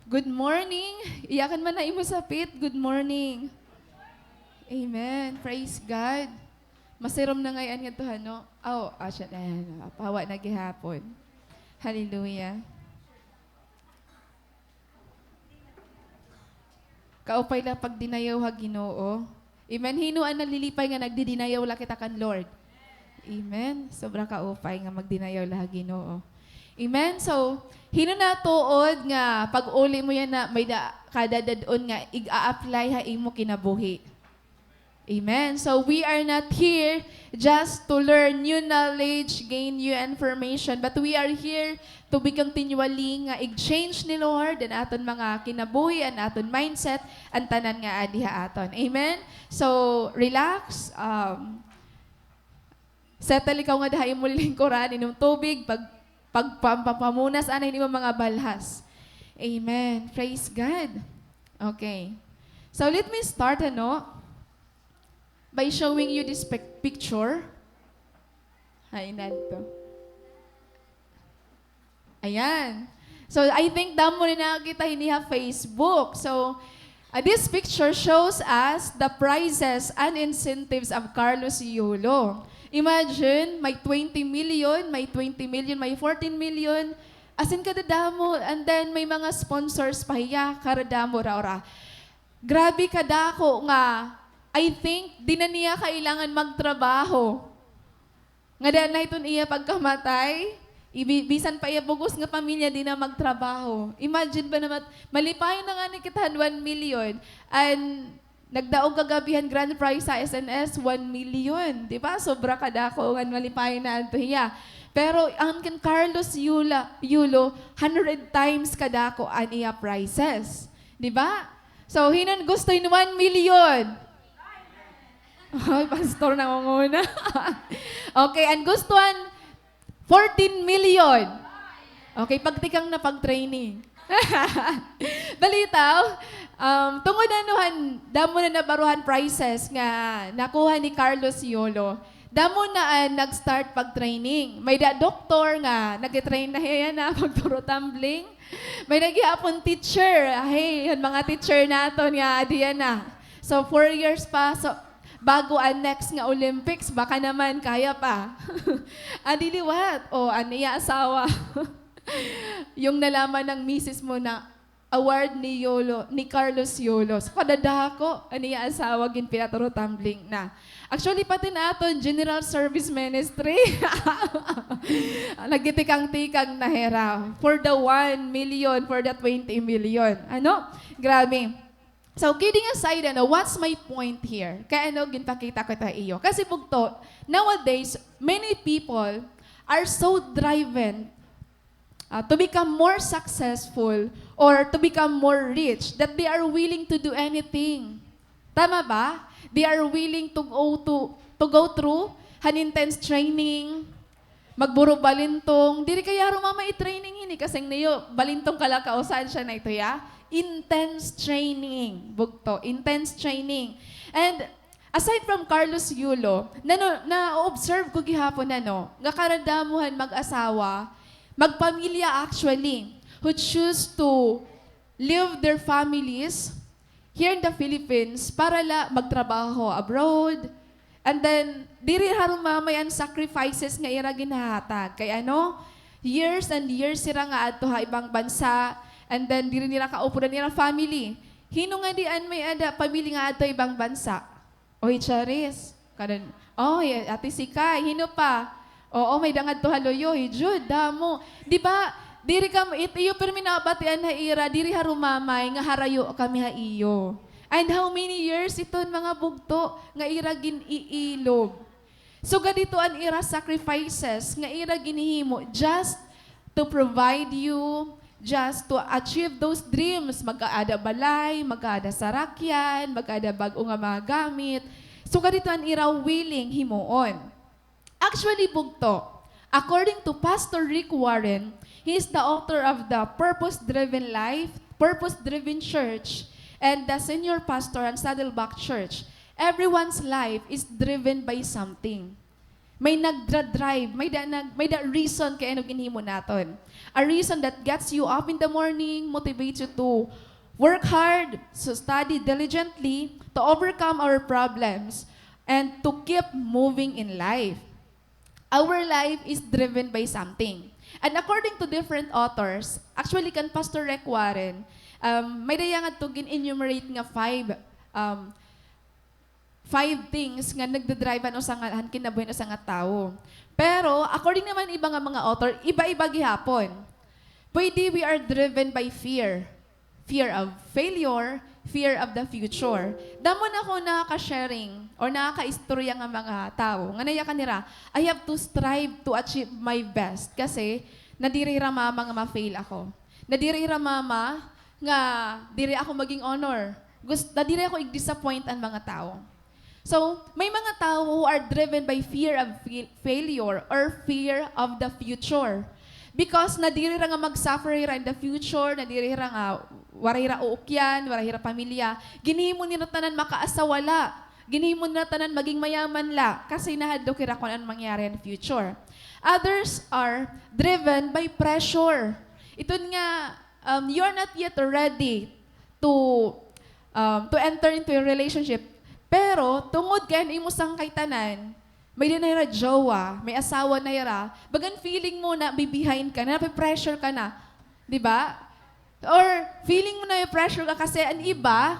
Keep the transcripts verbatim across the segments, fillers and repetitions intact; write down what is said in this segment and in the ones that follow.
Good morning. Iyakan man na imo sapit. Good morning. Amen. Praise God. Masirom na ngay-an ngadto, ha, no? Aw, ah, siya na yan. Pahawa na gihapon. Hallelujah. Kaupay la pagdinayaw ha Ginoo. Amen. Hin-o an nalilipay nga nagdidinayaw la kita kan Lord? Amen. Sobra kaupay nga magdinayaw la ha Ginoo. Amen. So, hin-o natuod nga pag-uli mo yana, may-ada ka dad-on nga ig-a-apply ha imo kinabuhi? Amen. So, we are not here just to learn new knowledge, gain new information, but we are here to be continually nga ig-change ni Lord an aton mga kinabuhi, an aton mindset, an tanan nga adi ha aton. Amen? So, relax. Um, settle ikaw ngada ha imo lilingkuran, inom tubig, pag, pag, pam-, pampamunas anay hin imo mga balhas. Amen. Praise God. Okay. So, let me start, ano? By showing you this pic-, picture. Ay, inadto. Ayan. So, I think damo na nakakita hini ha Facebook. So, uh, this picture shows us the prizes and incentives of Carlos Yolo. Imagine, may twenty million, may twenty million, may fourteen million. As in, kadadamo. And then, may mga sponsors pa hiya, kadadamo ra, ora. Grabe kadako nga, I think, di na niya kailangan magtrabaho. Ngada na hiton iya pagkamatay, ibi-, bisan pa iya bug-os nga pamilya di na magtrabaho. Imagine ba naman, malipayon na ngani kita han one million, an nagdaog kagab-i han grand prize ha S N S, one million, di ba? Sobra kadako ngan malipayon na adto hiya. Pero an kan Carlos Yula-, Yulo, hundred times kadako an iya prizes. Di ba? So, hin-o an gusto hin one million? Ay, pastor, nangunguna. Okay, an gusto han fourteen million. Okay, pagtikang na pag-training. Balitaw, um, tungod ano han, damo na nabaro han prizes nga nakuha ni Carlos Yolo. Damo na an nag-start pag-training. May-ada doktor nga nag-train na hiya yana pagturo tumbling. May-ada gihapon teacher. Ay, an mga teacher naton nga adi yana. So, four years pa. So, bago an next nga Olympics, baka naman kaya pa. Adi liwat. O, an iya asawa. Yung nalaman ng misis mo na award ni Yolo, ni Carlos Yolo. So, kadadako, an iya asawa, ginpinaturo tumbling na. Actually, pati an aton General Service Ministry. Nagtitikang-tikang na hira. For the one million, for the twenty million. Ano? Grabe. So, kidding aside, ano, what's my point here? Kay ano, ginpakita ko ito ha iyo. Kasi bugto, nowadays, many people are so driven, ah, to become more successful or to become more rich that they are willing to do anything. Tama ba? They are willing to go to, to go through an intense training, magburo balintong. Diri kay harumamay i-training hini, kasi niyo, balintong ka la kausa, asya na ito, ya. Intense training. Bugto, intense training. And aside from Carlos Yulo, nano-, na-observe ko gihapon, ano, nga karadamuhan mag-asawa, magpamilya actually, who choose to leave their families here in the Philippines para la magtrabaho abroad. And then, diri harumamay an sacrifices nga ira ginhahatag. Kay ano, years and years sira nga adto ha ibang bansa, and then diri nira kaupod an ira family. Hin-o ngadi an may-ada pamilya nga adto ha ibang bansa? Oy, Charis. Kanan, oy, Ate Sikay, hin-o pa? Oo, may-ada ngadto ha Loyoy. Jud, damo. Di ba, diri kam-, it-, iyo pirmi nabatian ha ira, diri harumamay nga harayo kami ha iyo. And how many years iton, mga bugto, nga ira gin-iilog? Sugad ito an ira sacrifices nga ira ginhihimo just to provide you, just to achieve those dreams. Mag-aada balay, mag-aada sarakyan, mag-aada bag-o nga mga gamit. Sugad ito an ira willing himuon. Actually, bugto, according to Pastor Rick Warren, he is the author of the Purpose-Driven Life, Purpose-Driven Church, and the senior pastor han Saddleback Church. Everyone's life is driven by something. May nagdra-drive, may da, nag, may da reason kay ano ginhimo naton. A reason that gets you up in the morning, motivates you to work hard, to study diligently, to overcome our problems, and to keep moving in life. Our life is driven by something. And according to different authors, actually kan Pastor Rick Warren, um, may daya ngadto gin-enumerate nga five, um, five things nga nagdadrive han usa nga, han kinabuhi han usa nga tawo. Pero, according naman iba nga mga author, iba-iba gihapon. Pwede we are driven by fear. Fear of failure, fear of the future. Damo na ako nakaka-sharing or nakakaistorya nga mga tawo nga nayakan nira, "I have to strive to achieve my best kasi nadiri hira mama nga ma-fail ako. Nadiri hira mama nga diri ako maging honor. Gus-, nadiri ako ig-disappoint an mga tawo." So, may mga tawo who are driven by fear of fail-, failure or fear of the future. Because nadiri hira nga mag-suffer hira in the future, nadiri hira nga waray hira uukyan, waray hira pamilya, ginhimo nira tanan makaasawala. Ginhimo nira tanan maging mayaman la kasi nahadlok hira kon ano mangyari in future. Others are driven by pressure. Iton nga, um, you are not yet ready to, um, to enter into a relationship. Pero, tungod kay an imo sangkay tanan, may-ada na hira jowa, may asawa na hira, bagan feeling mo na bi-behind ka na, nape-pressure ka na. Di ba? Or feeling mo na may pressure ka kasi an iba,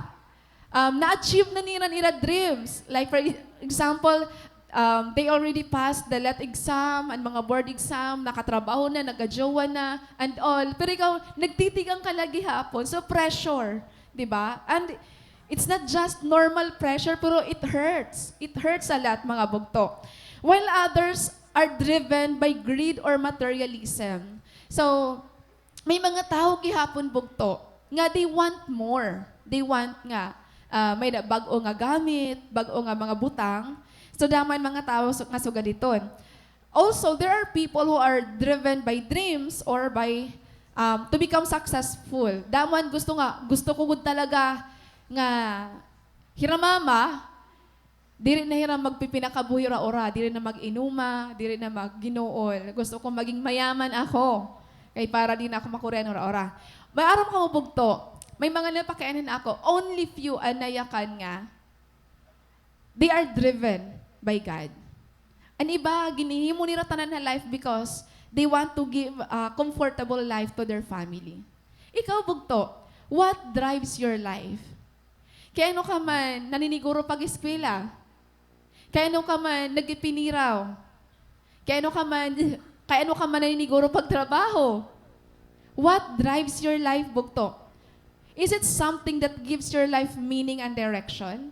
um, na-achieve na nira an ira dreams. Like, for example, um, they already passed the let exam, an mga board exam, nakatrabaho na, nagajowa na, and all. Pero ikaw, nagtitigang ka la gihapon. So, pressure, di ba? And it's not just normal pressure, pero it hurts. It hurts a lot, mga bugto. While others are driven by greed or materialism. So, may mga tawo gihapon bugto nga they want more. They want nga, ah, may na, bag-o nga gamit, bag-o nga mga butang. So, damo an mga tawo su-, nga sugad hiton. Also, there are people who are driven by dreams or by, um, to become successful. Damo an gusto nga, gusto ko gud talaga nga hira mama, diri na hira magpipinakabuhi ura-ura, diri na mag-inuma, diri na magginuol. Gusto ko maging mayaman ako. Kay para di na ako makurian ura-ura. May aram kamo bugto, may mga napakianhan ako, only few an nayakan nga they are driven by God. An iba, ginhihimo nira tanan ha life because they want to give a comfortable life to their family. Ikaw, bugto, what drives your life? Kay ano ka man naniniguro pag-eskwela? Kay ano ka man nagpipiniraw? Kay ano ka man, kay ano ka man naniniguro pagtrabaho? What drives your life, bugto? Is it something that gives your life meaning and direction?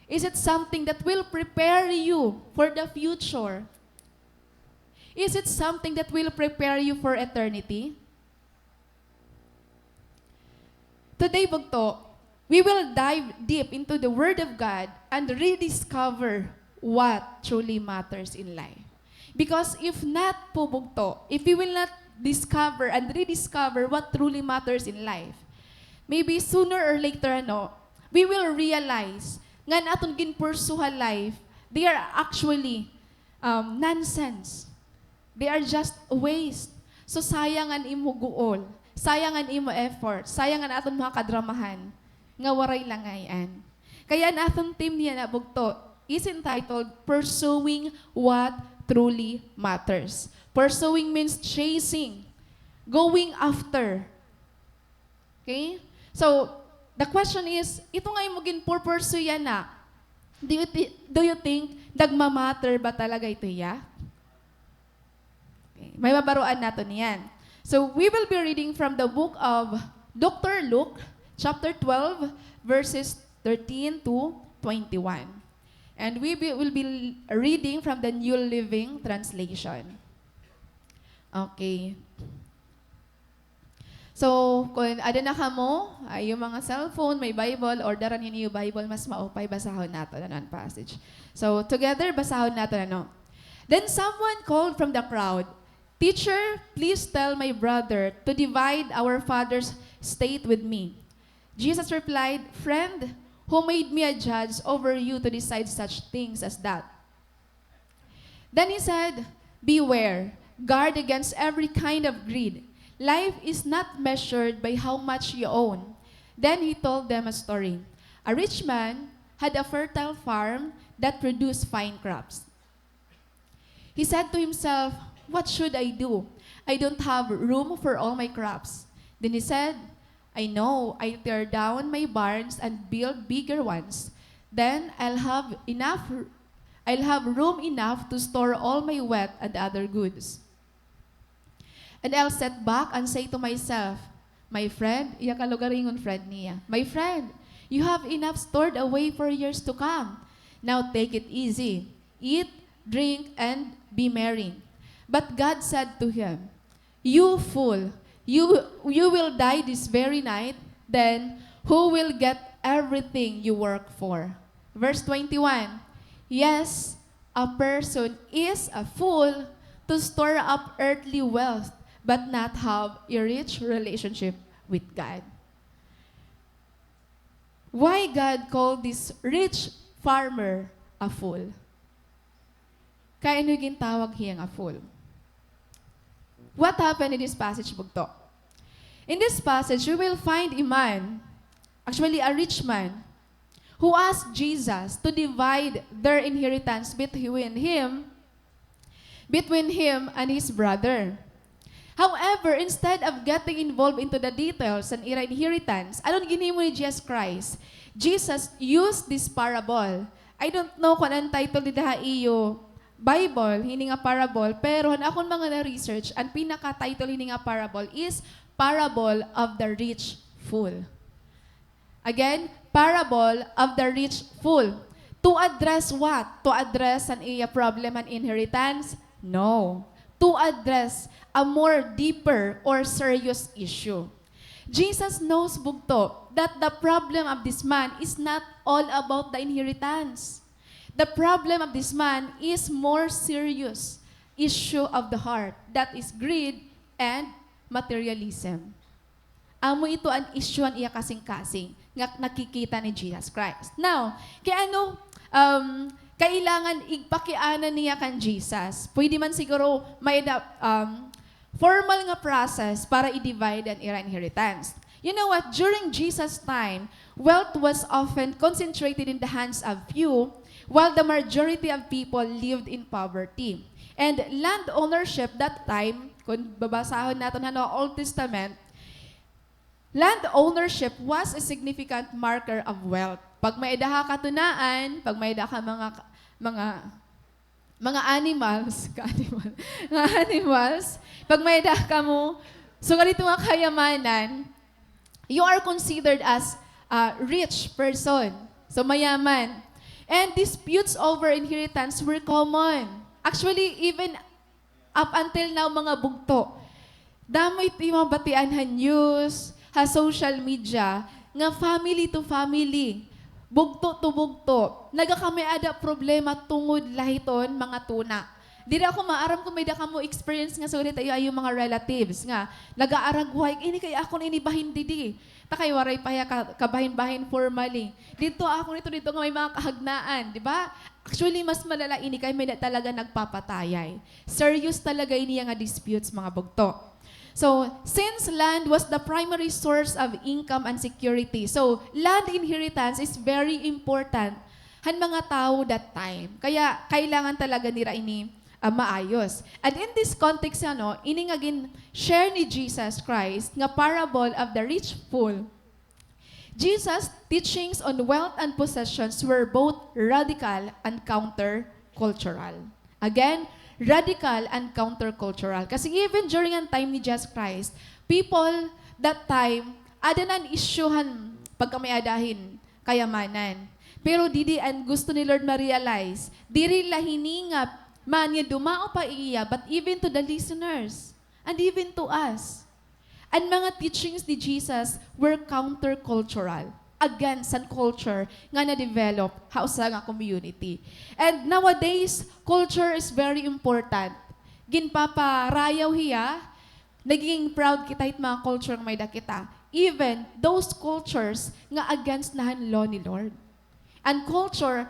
Is it something that will prepare you for the future? Is it something that will prepare you for eternity? Today, bugto, we will dive deep into the Word of God and rediscover what truly matters in life. Because if not po, bugto, if we will not discover and rediscover what truly matters in life, maybe sooner or later, ano, we will realize nga an aton ginpursuha life, they are actually, um, nonsense. They are just waste. So, sayang an imo guol, sayang an imo effort, sayang an aton mga kadramahan nga waray langay-an. Kaya an aton theme niyan nga bugto is entitled Pursuing What Truly Matters. Pursuing means chasing, going after. Okay? So, the question is, ito nga imo ginpurpursue yana, do you thi-, do you think nagmamatter ba talaga ito hiya? Okay. May mabaroan naton niyan. So, we will be reading from the book of Doctor Luke, chapter twelve, verses thirteen to twenty-one. And we be, will be reading from the New Living Translation. Okay. So, kon ada na kamo, ah, iyo mga cellphone, may Bible, or dara ninyo Bible, mas maupay, basahon naton an passage. So, together, basahon naton, ano. Then someone called from the crowd, "Teacher, please tell my brother to divide our father's estate with me." Jesus replied, "Friend, who made me a judge over you to decide such things as that?" Then he said, "Beware, guard against every kind of greed. Life is not measured by how much you own." Then he told them a story. A rich man had a fertile farm that produced fine crops. He said to himself, "What should I do? I don't have room for all my crops." Then he said, "I know, I tear down my barns and build bigger ones. Then I'll have enough, I'll have room enough to store all my wheat and other goods. And I'll sit back and say to myself, my friend," iya kalugaringon friend niya, "My friend, you have enough stored away for years to come. Now take it easy. Eat, drink, and be merry." But God said to him, "You fool, you, you will die this very night. Then who will get everything you work for?" Verse twenty-one, "Yes, a person is a fool to store up earthly wealth but not have a rich relationship with God." Why God called this rich farmer a fool? Kay ano gintawag hiya nga fool? What happened in this passage, bugto? In this passage, we will find a man, actually a rich man, who asked Jesus to divide their inheritance between him, between him and his brother. However, instead of getting involved into the details an ira inheritance, ano an ginhimo ni Jesus Christ? Jesus used this parable. I don't know kung ano an title dida ha iyo Bible, hini nga parable, pero han akon mga na-research, an pinaka-title hini nga parable is Parable of the Rich Fool. Again, parable of the rich fool. To address what? To address an iya problem an inheritance? No. To address a more deeper or serious issue. Jesus knows, bugto, that the problem of this man is not all about the inheritance. The problem of this man is more serious issue of the heart, that is greed and materialism. Amo ito an issue an iya kasingkasing nga nakikita ni Jesus Christ. Now, kay ano, um, kailangan igpakiana niya kan Jesus? Pwede man siguro may da-, um, formal nga process para i-divide an ira inheritance. You know what? During Jesus' time, wealth was often concentrated in the hands of few, while the majority of people lived in poverty. And land ownership that time, kung babasahon naton han Old Testament, land ownership was a significant marker of wealth. Pag may-ada ka katunaan, pag may-ada ka mga, mga, mga animals, ka-animal, mga animals, pag may-ada kamo, sugad hito nga kayamanan, you are considered as a rich person. So, mayaman. And disputes over inheritance were common. Actually, even up until now, mga bugto, damo it imo mabatian ha news, ha social media, nga family to family, bugto to bugto, nagakamay-ada problema tungod la hiton mga tuna. Diri ako maaram kon may-ada kamo experience nga sugad hit iyo, iyo mga relatives nga nagaaragway, "Ini kay akon ini bahin didi." Ta kay waray pa hiya ka-, kabahin-bahin formally. Didto ako nito, didto nga may mga kahagnaan, di ba? Actually, mas malala ini kay may-ada talaga nagpapatayay. Serious talaga ini nga disputes, mga bugto. So, since land was the primary source of income and security, so land inheritance is very important han mga tawo that time. Kaya kailangan talaga nira ini ah, maayos. And in this context, ano, ini nga gin-share ni Jesus Christ nga parable of the rich fool, Jesus' teachings on wealth and possessions were both radical and countercultural. Again, radical and countercultural. Kasi even during an time ni Jesus Christ, people that time, ada na an issue han pagkamay-ada hin kayamanan. Pero didi an gusto ni Lord ma-realize, diri la hini nga man nga dumao pa iya, but even to the listeners, and even to us. An mga teachings ni Jesus were countercultural, against an culture nga na-develop ha usa nga community. And nowadays, culture is very important. Ginpaparayaw hiya, nagiging proud kita hit mga culture nga may-ada kita. Even those cultures nga against na han law ni Lord. An culture,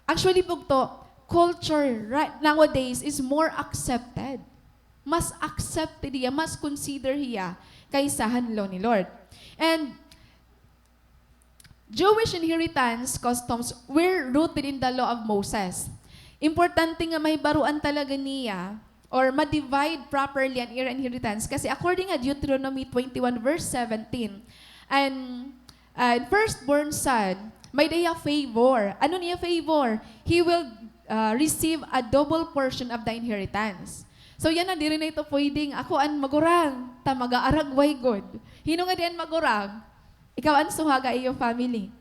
actually, bugto, culture right nowadays is more accepted. Mas accepted hiya, mas consider hiya kaysa han law ni Lord. And Jewish inheritance customs were rooted in the law of Moses. Importante nga mahibaroan talaga niya or ma-divide properly an ira inheritance kasi according ha Deuteronomy twenty-one verse seventeen, an, an firstborn son, may-ada hiya favor. Ano niya favor? He will, ah, receive a double portion of the inheritance. So yana, diri na ito pwedeng ako an magurang, ta mag-aaragway gud. Hin-o ngadi an magurang? Ikaw an suha ha iyo family.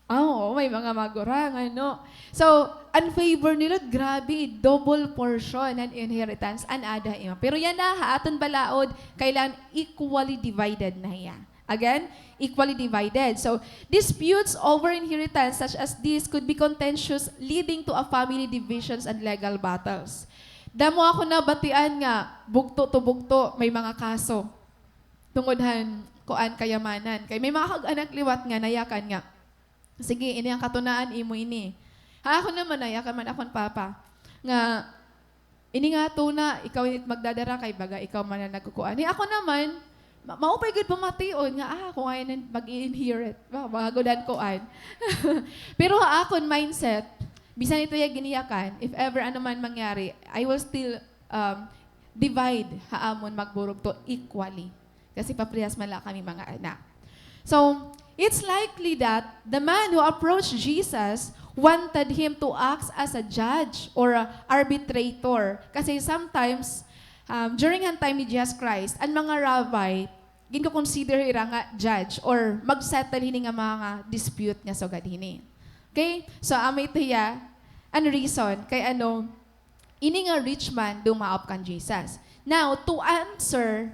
Ah, oo, may mga magurang, ano. So, an favor ni Lord, grabe, double portion an inheritance an aada ha imo. Pero yana, ha aton balaod, kailangan equally divided na hiya. Again, equally divided. So, disputes over inheritance such as this could be contentious, leading to a family divisions and legal battles. Damo ako nabatian nga bugto to bugto, may mga kaso. Tungod han kuan, kayamanan. Kay may mga kag-anak liwat nga nayakan nga, "Sige, ini an katunaan, imo ini." Ha akon naman, nayakan man akon papa nga, "Ini nga tuna, ikaw ini it magdadara kay baga ikaw man an nagkukuan." Hi ako naman, ma-, maupay gud pamation nga, "Ah, ako ngay-an an mag-i-inherit." Ba, mga gud an kuan. Pero ha akon mindset, bisan ito iya giniyakan, if ever ano man mangyari, I will still, um, divide ha amon magburugto equally. Kasi paparehas man la kami mga anak. So, it's likely that the man who approached Jesus wanted him to act as a judge or a arbitrator. Kasi sometimes, um, during han time ni Jesus Christ, an mga rabbi, ginko-consider ira nga judge or mag-settle hini nga mga dispute nga sugad hini. Okay? So, amo ito hiya an reason kay ano, ini nga rich man dumaop kan Jesus. Now, to answer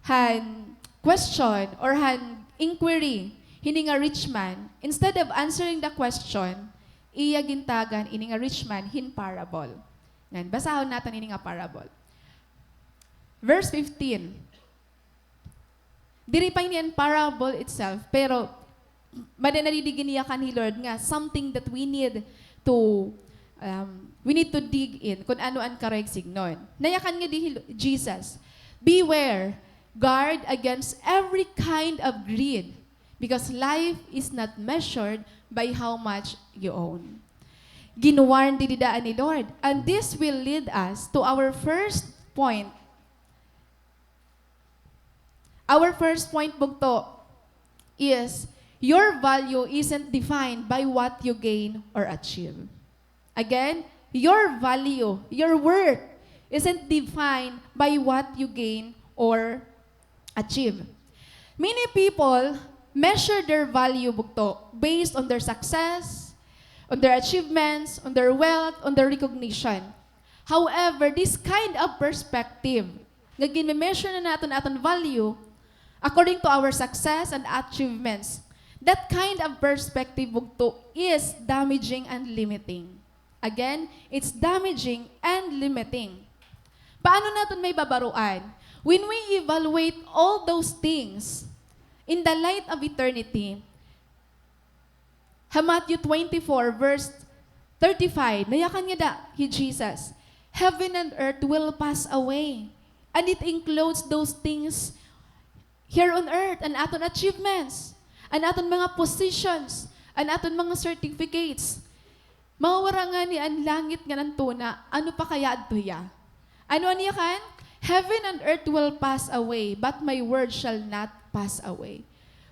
han question or han inquiry hini nga rich man, instead of answering the question, iya gintagan ini nga rich man hin parable. Ngan, basahon naton ini nga parable. Verse fifteen. Diri pa ini an parable itself, pero mada na didi giniyakan hi Lord nga something that we need to, um, we need to dig in kun ano an karuyag sidngon. Nayakan ngadi hi Lo-, Jesus, "Beware, guard against every kind of greed, because life is not measured by how much you own." Gin-warn didi daan ni Lord. And this will lead us to our first point. Our first point, bugto, is your value isn't defined by what you gain or achieve. Again, your value, your worth, isn't defined by what you gain or achieve. Many people measure their value, bugto, based on their success, on their achievements, on their wealth, on their recognition. However, this kind of perspective, nga ginme-measure na naton aton value according to our success and achievements, that kind of perspective, bugto, is damaging and limiting. Again, it's damaging and limiting. Paano naton mahibabaroan? When we evaluate all those things in the light of eternity, ha Matthew twenty-four, verse thirty-five, nayakan ngada hi Jesus, "Heaven and earth will pass away, and it includes those things here on earth, an aton achievements, an aton mga positions, an aton mga certificates. Mawawara ngani an langit ngan an tuna, ano pa kay adto hiya?" Ano an yakan? "Heaven and earth will pass away, but my word shall not pass away."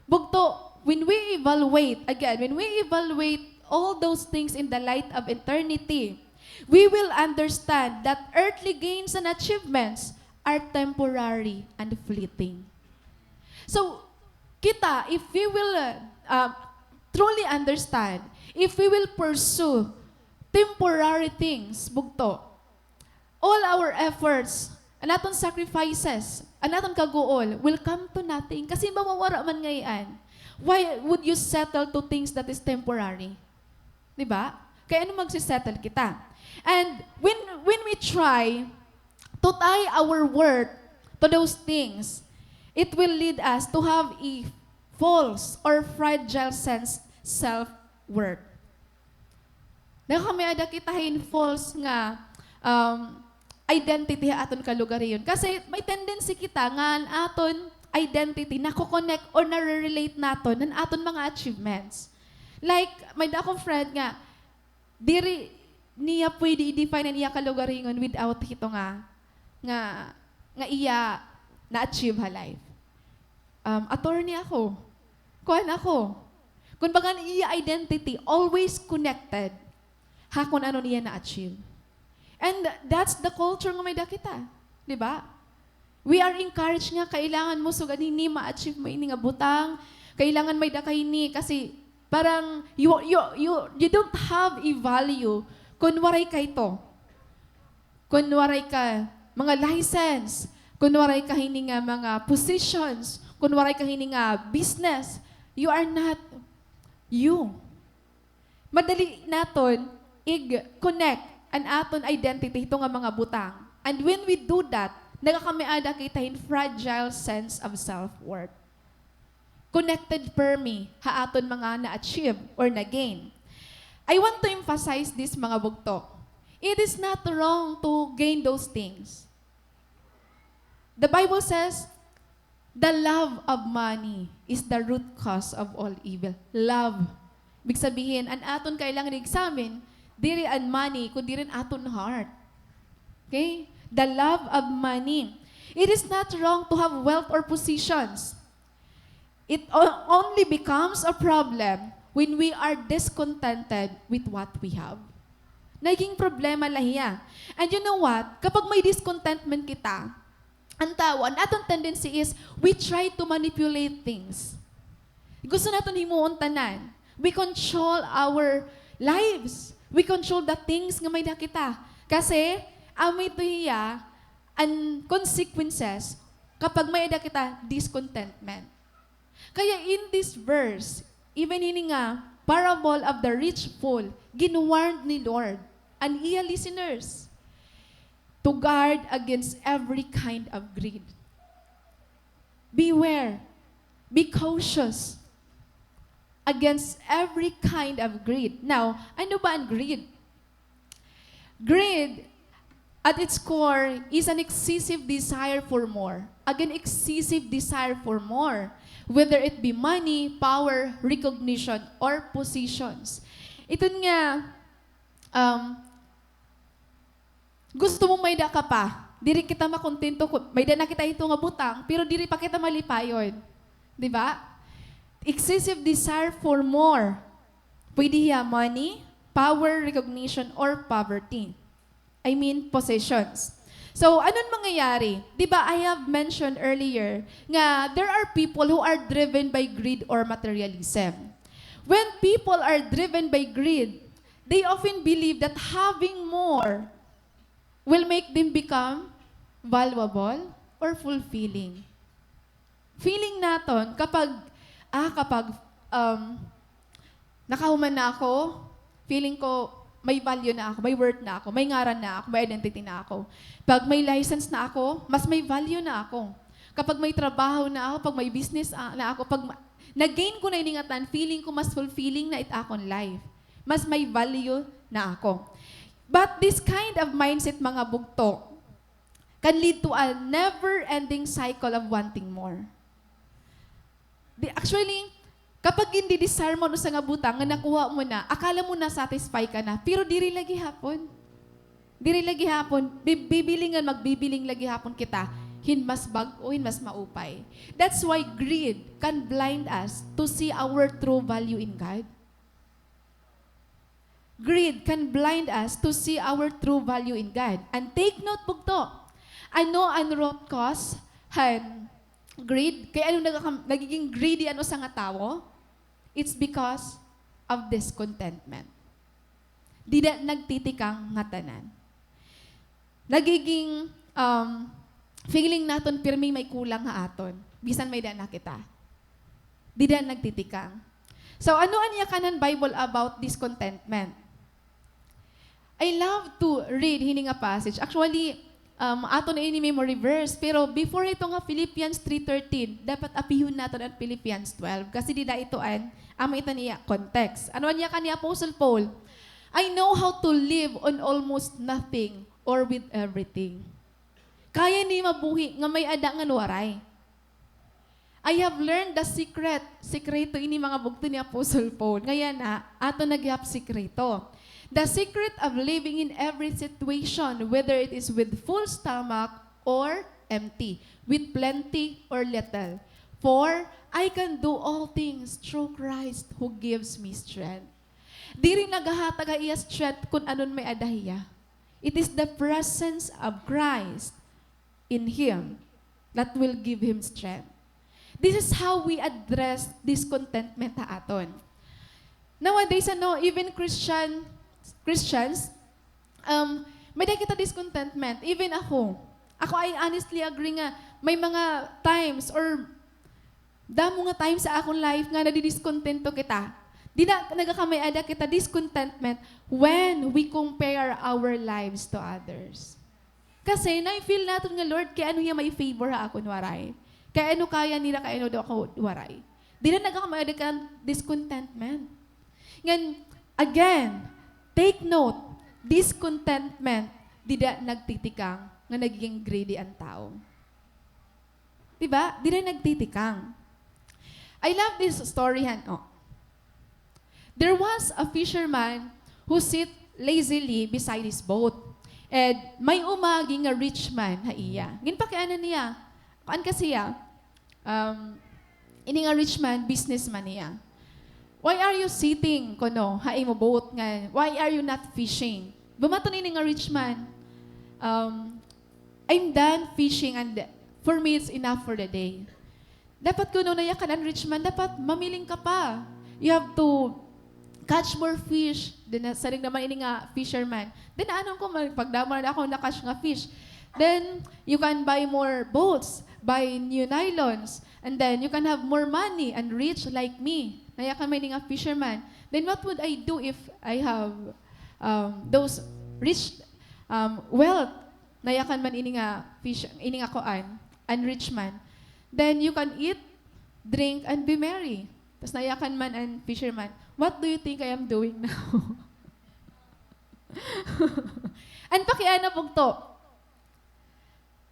Bugto, when we evaluate, again, when we evaluate all those things in the light of eternity, we will understand that earthly gains and achievements are temporary and fleeting. So, kita, if we will, uh, uh, truly understand, if we will pursue temporary things, bugto, all our efforts, an aton sacrifices, an aton kaguol will come to nothing. Kasi mawawara man ngay-an. Why would you settle to things that is temporary? Di ba? Kay ano magse-settle kita? And when, when we try to tie our worth to those things, it will lead us to have a false or fragile sense self-worth. Nagakamiada kita hin false nga, um, identity ha aton kalugariyon. Kasi may tendency kita nga an aton identity nako-connect or nare-relate naton han aton mga achievements. Like, may da akong friend nga, diri niya pwede i-define an iya kalugaringon without hito nga, nga, nga iya na-achieve ha life. Um, attorney ako. Kuan ako. Kumbaga, an iya identity always connected ha kun ano niya na-achieve. And that's the culture nga may da kita. Di ba? We are encouraged nga kailangan mo sugad hini ma-achieve mo ini nga butang, kailangan may da ka hini kasi parang you, you, you, you don't have a value kun waray ka ito. Kun waray ka mga license, kun waray ka hini nga mga positions, kun waray ka hini nga business, you are not you. Madali naton i-connect an aton identity hito nga mga butang. And when we do that, nagakamiada kita hin fragile sense of self-worth. Connected permi ha aton mga na-achieve or na-gain. I want to emphasize this, mga bugto. It is not wrong to gain those things. The Bible says, "The love of money is the root cause of all evil." Love. Ibig sabihin, an aton kailangan i-examine, diri an money, kundi an aton heart. Okay? The love of money. It is not wrong to have wealth or positions. It o-, only becomes a problem when we are discontented with what we have. Naging problema la hiya. And you know what? Kapag may discontentment kita, an tawo, an aton tendency is we try to manipulate things. Gusto naton himuon tanan. We control our lives. We control the things nga may da kita. Kasi, amo ito hiya, an consequences kapag may da kita discontentment. Kaya in this verse, even hini nga parable of the rich fool, gin-warned ni Lord an iya listeners to guard against every kind of greed. Beware, be cautious against every kind of greed. Now, ano ba an greed? Greed, at its core, is an excessive desire for more. Again, excessive desire for more. Whether it be money, power, recognition, or positions. Iton nga, um, gusto mo may da ka pa. Diri kita makontento kun may da na kita hito nga butang, pero diri pa kita malipayon. Di ba? Excessive desire for more. Pwede hiya money, power, recognition, or poverty. I mean, possessions. So, ano an mangyayari? Di ba, I have mentioned earlier nga there are people who are driven by greed or materialism. When people are driven by greed, they often believe that having more will make them become valuable or fulfilling. Feeling naton kapag, ah, kapag, um, nakahuman na ako, feeling ko may value na ako, may worth na ako, may ngaran na ako, may identity na ako. Pag may license na ako, mas may value na ako. Kapag may trabaho na ako, pag may business, ah, na ako, pag ma-, na-gain ko na ini ngatan, feeling ko mas fulfilling na it akon life. Mas may value na ako. But this kind of mindset, mga bugto, can lead to a never-ending cycle of wanting more. Di, actually, kapag gindidesire mo an usa nga butang nga nakuha mo na, akala mo na-satisfy ka na, pero diri la gihapon. Diri la gihapon. Bi-, bibilingan, magbibiling la gihapon kita hin mas bag-o, hin mas maupay. That's why greed can blind us to see our true value in God. Greed can blind us to see our true value in God. And take note, bugto, ano an root cause han greed? Kay ano nagkakam-, nagiging greedy an usa nga tawo? It's because of discontentment. Dida nagtitikang ngatanan. Nagiging, um, feeling naton pirmi may kulang ha aton, bisan may da na kita. Dida nagtitikang. So, ano an yakan han Bible about discontentment? I love to read hini nga passage. Actually, um, aton na ini memory verse. Pero before ito nga Philippians three thirteen, dapat apihon naton an Philippians twelve. Kasi dida ito an, amo ito an iya context. Ano an yakan ni Apostle Paul? I know how to live on almost nothing or with everything. Kaya ni mabuhi nga may-ada ngan waray. I have learned the secret. Sikreto ini, mga bugto, ni Apostle Paul. Nga yana, aton na gihap sikreto. The secret of living in every situation, whether it is with full stomach or empty, with plenty or little. For I can do all things through Christ who gives me strength. Diri naghahatag ha iya strength kun ano an may-ada hiya. It is the presence of Christ in him that will give him strength. This is how we address discontentment ha aton. Nowadays, ano, even Christian, Christians, um, may-ada kita discontentment. Even ako. Ako, I honestly agree nga may mga times or damo nga times sa akon life nga nadidiscontento kita. Dida nagakamay-ada kita discontentment when we compare our lives to others. Kasi na-feel naton nga, "Lord, kay ano hiya may favor ha akon waray? Kay ano kaya nira, kay ano daw ako waray?" Dida nagakamay-ada ka discontentment. Ngan, again, take note, discontentment dida nagtitikang nga nagiging greedy an tawo. Di ba? Dida nagtitikang. I love this story, han, o. There was a fisherman who sit lazily beside his boat. And may umagi nga rich man ha iya. Ginpakiana niya. Kuan kasi hiya, um, ini nga rich man, businessman hiya. "Why are you sitting kuno ha imo boat nga, why are you not fishing?" Bumaton ini nga rich man, um, "I'm done fishing and for me it's enough for the day." Dapat kuno nayakan an rich man, dapat mamiling ka pa. You have to catch more fish. Then, na-, siring naman ini nga fisherman. Then, ano ko man, pagdamo na ako na-catch nga fish. Then, you can buy more boats, buy new nylons, and then you can have more money and rich like me. Nayakan man ini nga fisherman. Then, what would I do if I have, um, those rich, um, wealth? Nayakan man ini nga fish, ini nga kuan, an rich man. Then you can eat, drink, and be merry. Tas nayakan man an fisherman, "What do you think I am doing now?" An pakiana, bugto.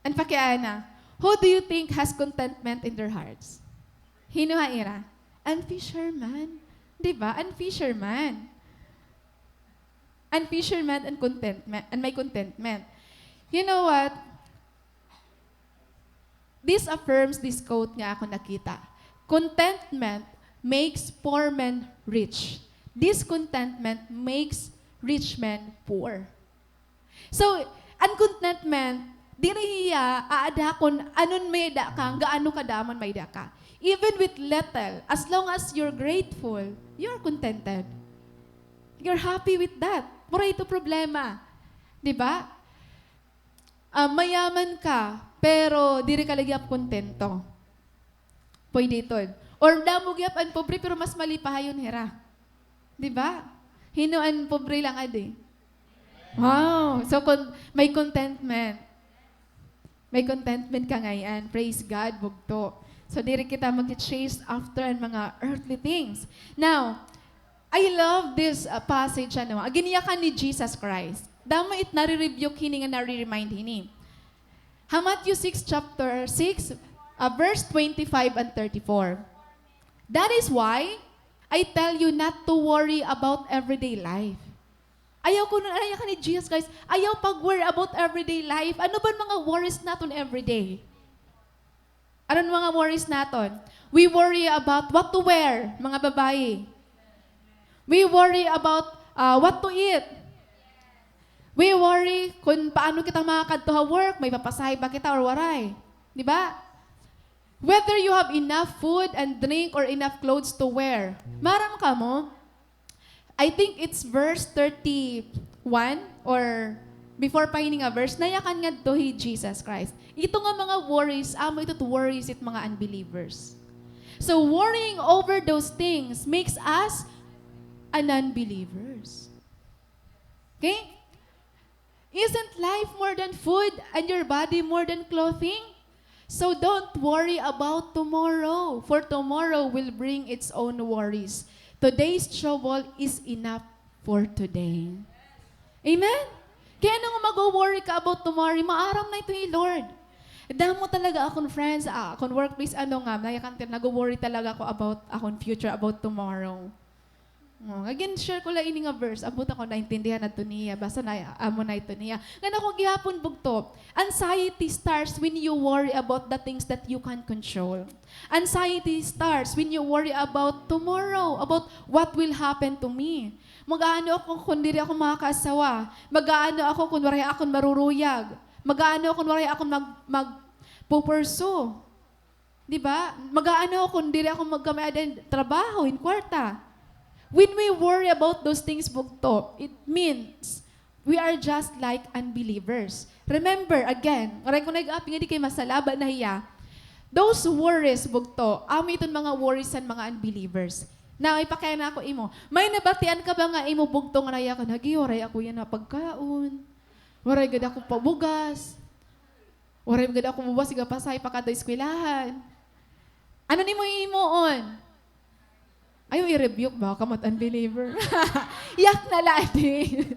An pakiana, who do you think has contentment in their hearts? Hin-o ha ira? An fisherman. Di ba? An fisherman. An fisherman, an contentment, an may contentment. You know what? This affirms this quote nga akon nakita, "Contentment makes poor men rich. Discontentment makes rich men poor." So, an contentment, diri hiya aada kon ano an may-ada ka, gaano kadamo an may-ada ka. Even with little, as long as you're grateful, you're contented. You're happy with that. Waray ito problema. Di ba? Ah, mayaman ka, pero diri ka la gihap kontento. Pwede iton. Or damo gihap an pobre, pero mas malipayon hira. Di ba? Hin-o an pobre la ngadi? Wow! So, kon may contentment. May contentment ka ngay-an. Praise God, bugto. So, diri kita mag-chase after an mga earthly things. Now, I love this, uh, passage, ano, ah, ginyakan ni Jesus Christ. Damo it nare-rebuke hini nga nare-remind hini. Ha Matthew six, chapter six, uh, verse twenty-five and thirty-four. "That is why I tell you not to worry about everyday life." Ayaw kuno, ayaw ka ni Jesus Christ, ayaw pag-worry about everyday life. Ano ba an mga worries naton everyday? Ano an mga worries naton? We worry about what to wear, mga babayi. We worry about, ah, what to eat. We worry kung paano kita makakadto ha work, may papasahe ba kita or waray. Di ba? Whether you have enough food and drink or enough clothes to wear. Maaram kamo, I think it's verse thirty-one or before pa hini nga verse, nayakan ngadto hi Jesus Christ. Ito nga mga worries, amo ito it worries it mga unbelievers. So, worrying over those things makes us an unbelievers. Okay? Isn't life more than food and your body more than clothing? So don't worry about tomorrow, for tomorrow will bring its own worries. Today's trouble is enough for today. Amen? Kay ano nga mag-worry ka about tomorrow? Maaram na ito ni Lord. Damo talaga akon friends, ah, akon workplace, ano nga, nayakan ka, nag-worry talaga ako about akon future, about tomorrow. Oh, again, share ko la ini nga verse. Ambot ako naintindihan adto niya. Basta na, amo na ito niya. Ngan ako gihapon bugto. Anxiety starts when you worry about the things that you can control. Anxiety starts when you worry about tomorrow, about what will happen to me. Mag-aano ako kon diri ako makakaasawa? Mag-aano ako kon waray akon maruruyag? Mag-aano ako kon waray akon mag-, magpupursue? Di ba? Mag-aano kon diri ako magkamay-ada hin trabaho, hin kwarta? When we worry about those things, bugto, it means we are just like unbelievers. Remember, again, waray ko nag-api nga di kay masalaba na hiya. Those worries, bugto, amo iton mga worries han mga unbelievers. Now, ipakiana ko imo. May nabatian ka ba nga imo bugto nga nayakan, "Agi, waray ako yana pagkaon. Waray gad ako pabugas." Waray gad ako mabuwas nga pasahe pakadto eskwelahan. Ano nimo hihimuon? Ayaw i-rebuke, baka mat unbeliever. Yak na la, adi.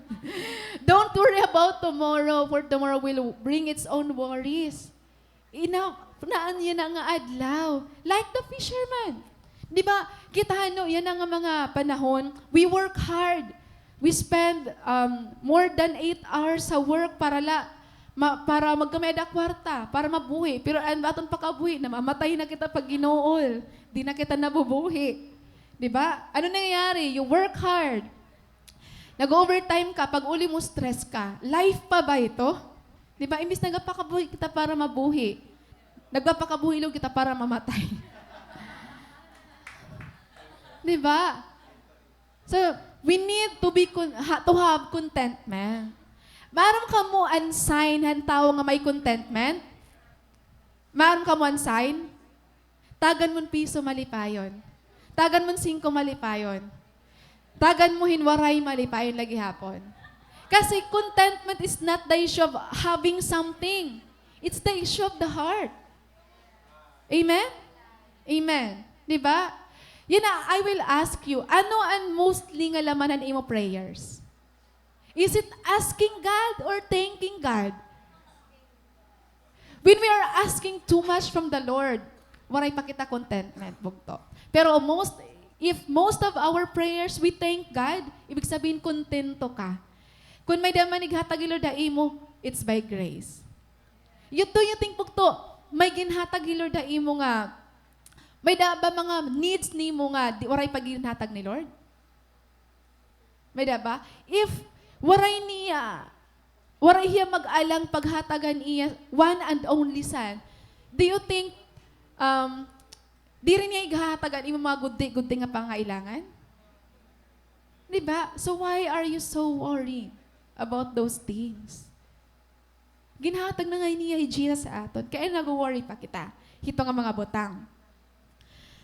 Don't worry about tomorrow, for tomorrow will bring its own worries. Ina-, naan yana nga adlaw. Like the fisherman. Di ba, kita hano, yana nga mga panahon, we work hard. We spend, um, more than eight hours sa work para la, ma-, para magkamay-ada kwarta, para mabuhi. Pero an aton pakabuhi, namamatay na kita pag ginuol. Di na kita nabubuhi. Di ba? Ano nangyayari? You work hard. Nag-overtime ka, pag-uli mo, stress ka. Life pa ba ito? Di ba? Imbis nagapakabuhi kita para mabuhi, nagapakabuhi la kita para mamatay. Di ba? So, we need to be con-, ha-, to have contentment. Maaram kamo an sign han tawo nga may contentment? Maaram kamo an sign? Tagan mon piso, malipayon. Tagan mon singko, malipayon. Tagan mo hin waray, malipayon la gihapon. Kasi contentment is not the issue of having something. It's the issue of the heart. Amen? Amen. Di ba? Yana, I will ask you, ano an mostly nga laman han imo prayers? Is it asking God or thanking God? When we are asking too much from the Lord, waray pa kita contentment, bugto. Pero most, if most of our prayers, we thank God, ibig sabihin, kontento ka. Kon may-ada man ighatag hi Lord ha imo, it's by grace. You, do you think, bugto, may ginhatag hi Lord ha imo nga, may-ada ba mga needs nimo nga di, waray pa ginhatag ni Lord? May-ada ba? If waray niya, waray hiya mag-alang paghatag han iya one and only son, do you think, um, diri niya ighahatag an imo mga gudti-gudti nga pangailangan? Di ba? So why are you so worried about those things? Ginhatag na ngay niya hi Jesus ha aton. Kay ano nagwo-worry pa kita hito nga mga butang?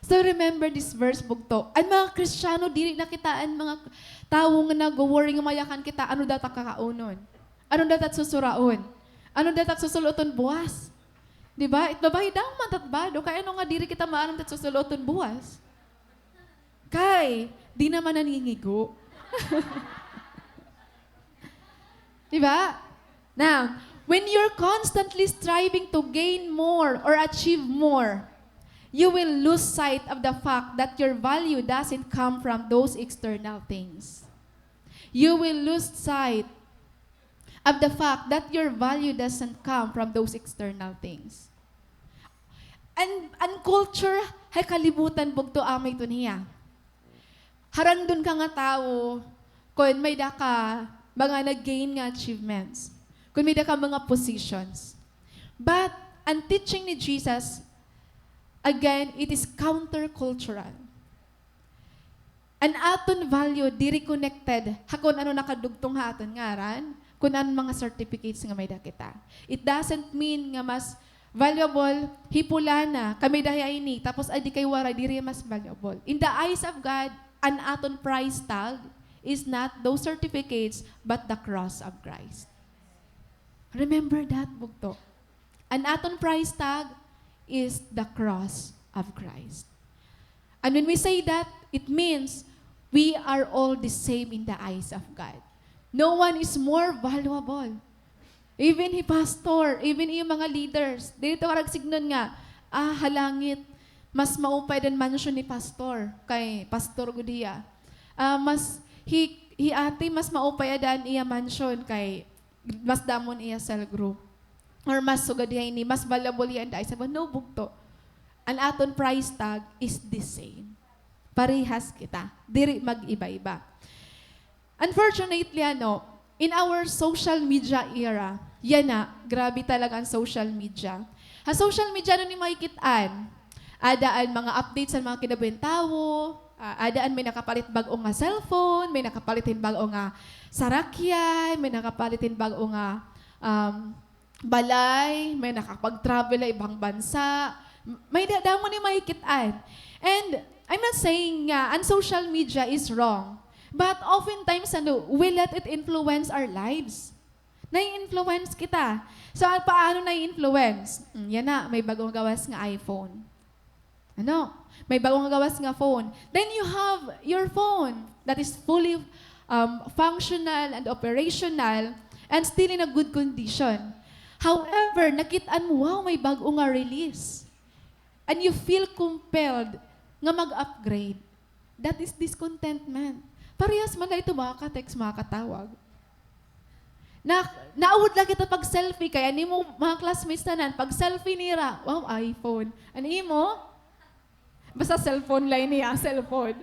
So remember this verse, bugto. An mga Kristiyano, diri na kita an mga tawo nga nagwo-worry nga mayakan kita, ano daw ta kakaunon? Ano daw ta susuraon? Ano daw ta susul-oton buwas? Di ba? It babayi daw man ta it bado. Kay ano nga diri kita maaram it susul-oton buwas? Kay, di naman nangingigo. Di ba? Now, when you're constantly striving to gain more or achieve more, you will lose sight of the fact that your value doesn't come from those external things. You will lose sight of the fact that your value doesn't come from those external things. An, an culture ha kalibutan, bugto, amo ito niya. Harangdon ka nga tawo kon may-ada ka mga nag-gain nga achievements, kon may-ada ka mga positions. But an teaching ni Jesus, again, it is countercultural. An aton value diri connected ha kon ano nakadugtong ha aton ngaran, kon ano mga certificates nga may-ada kita. It doesn't mean nga mas valuable hi pulana, kay may-ada hiya ini, tapos adi kay waray, diri mas valuable. In the eyes of God, an aton price tag is not those certificates, but the cross of Christ. Remember that, bugto. An aton price tag is the cross of Christ. And when we say that, it means We are all the same in the eyes of God. No one is more valuable. Even hi pastor, even iyo mga leaders, diri ito karagsignon nga, ah, ha langit, mas maupay ada an mansion ni pastor, kay pastor gud hiya. Ah, mas, hi, hi ate, mas maupay ada an iya mansion kay mas damo an iya cell group. Or mas sugad hiya ini, mas valuable hiya in the eyes of God. No, bugto. An aton price tag is the same. Parehas kita. Diri mag-iba-iba. Unfortunately, ano, in our social media era, yana, grabe talaga an social media. Ha social media, ano an makikit-an? Ada an mga updates han mga kinabuhi han tawo, ah, ada an may nakapalit bag-o nga cellphone, may nakapalit hin bag-o nga sarakyan, may nakapalit hin bag-o nga, um, balay, may nakapag-travel ha ibang bansa. May da-, damo ni makikit-an. And I'm not saying nga an social media is wrong, but oftentimes, ano, we let it influence our lives. Nai-influence kita. So, ah, paano nai-influence? Mm, yana, may bag-o nga gawas nga iPhone. Ano? May bag-o nga gawas nga phone. Then you have your phone that is fully, um, functional and operational and still in a good condition. However, nakit-an mo, wow, may bag-o nga release. And you feel compelled nga mag-upgrade. That is discontentment. Parehas man la ito, makaka-text, makakatawag. Na, naawod la kita pag-selfie, kay an imo mga classmates tanan, pag-selfie nira, wow, iPhone. An imo? Basta cellphone la ini, ah, cellphone.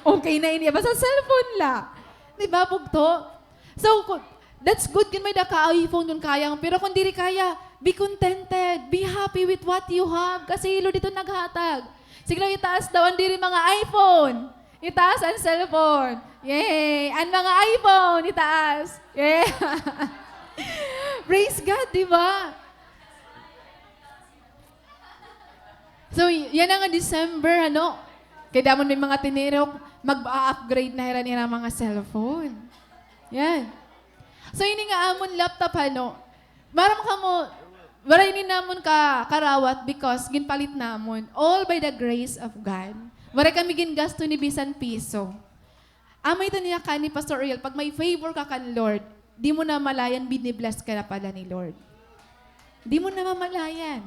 Okay na ini, basta cellphone la. Di ba, bugto? So, ku-, that's good kun may-ada ka iPhone kun kaya, pero kun diri kaya, be contented, be happy with what you have, kasi Lord ito naghatag. Sige lang, itaas daw an diri mga iPhone. Itaas an cellphone. Yay! An mga iPhone, itaas. Yeah. Praise God, di ba? So, y-, yana nga December, ano? Kay damo may mga tinirok, mag-a-upgrade na hira nira mga cellphone. Yan. So, ini nga amon laptop, ano? Maaram kamo, waray ini namon ka-, karawat because ginpalit namon. All by the grace of God. Waray kami gingasto ni bisan piso. Amo ito niya kan ni Pastor Uriel, pag may favor ka kan Lord, di mo namalayan, bini-bless ka na pala ni Lord. Di mo namamalayan.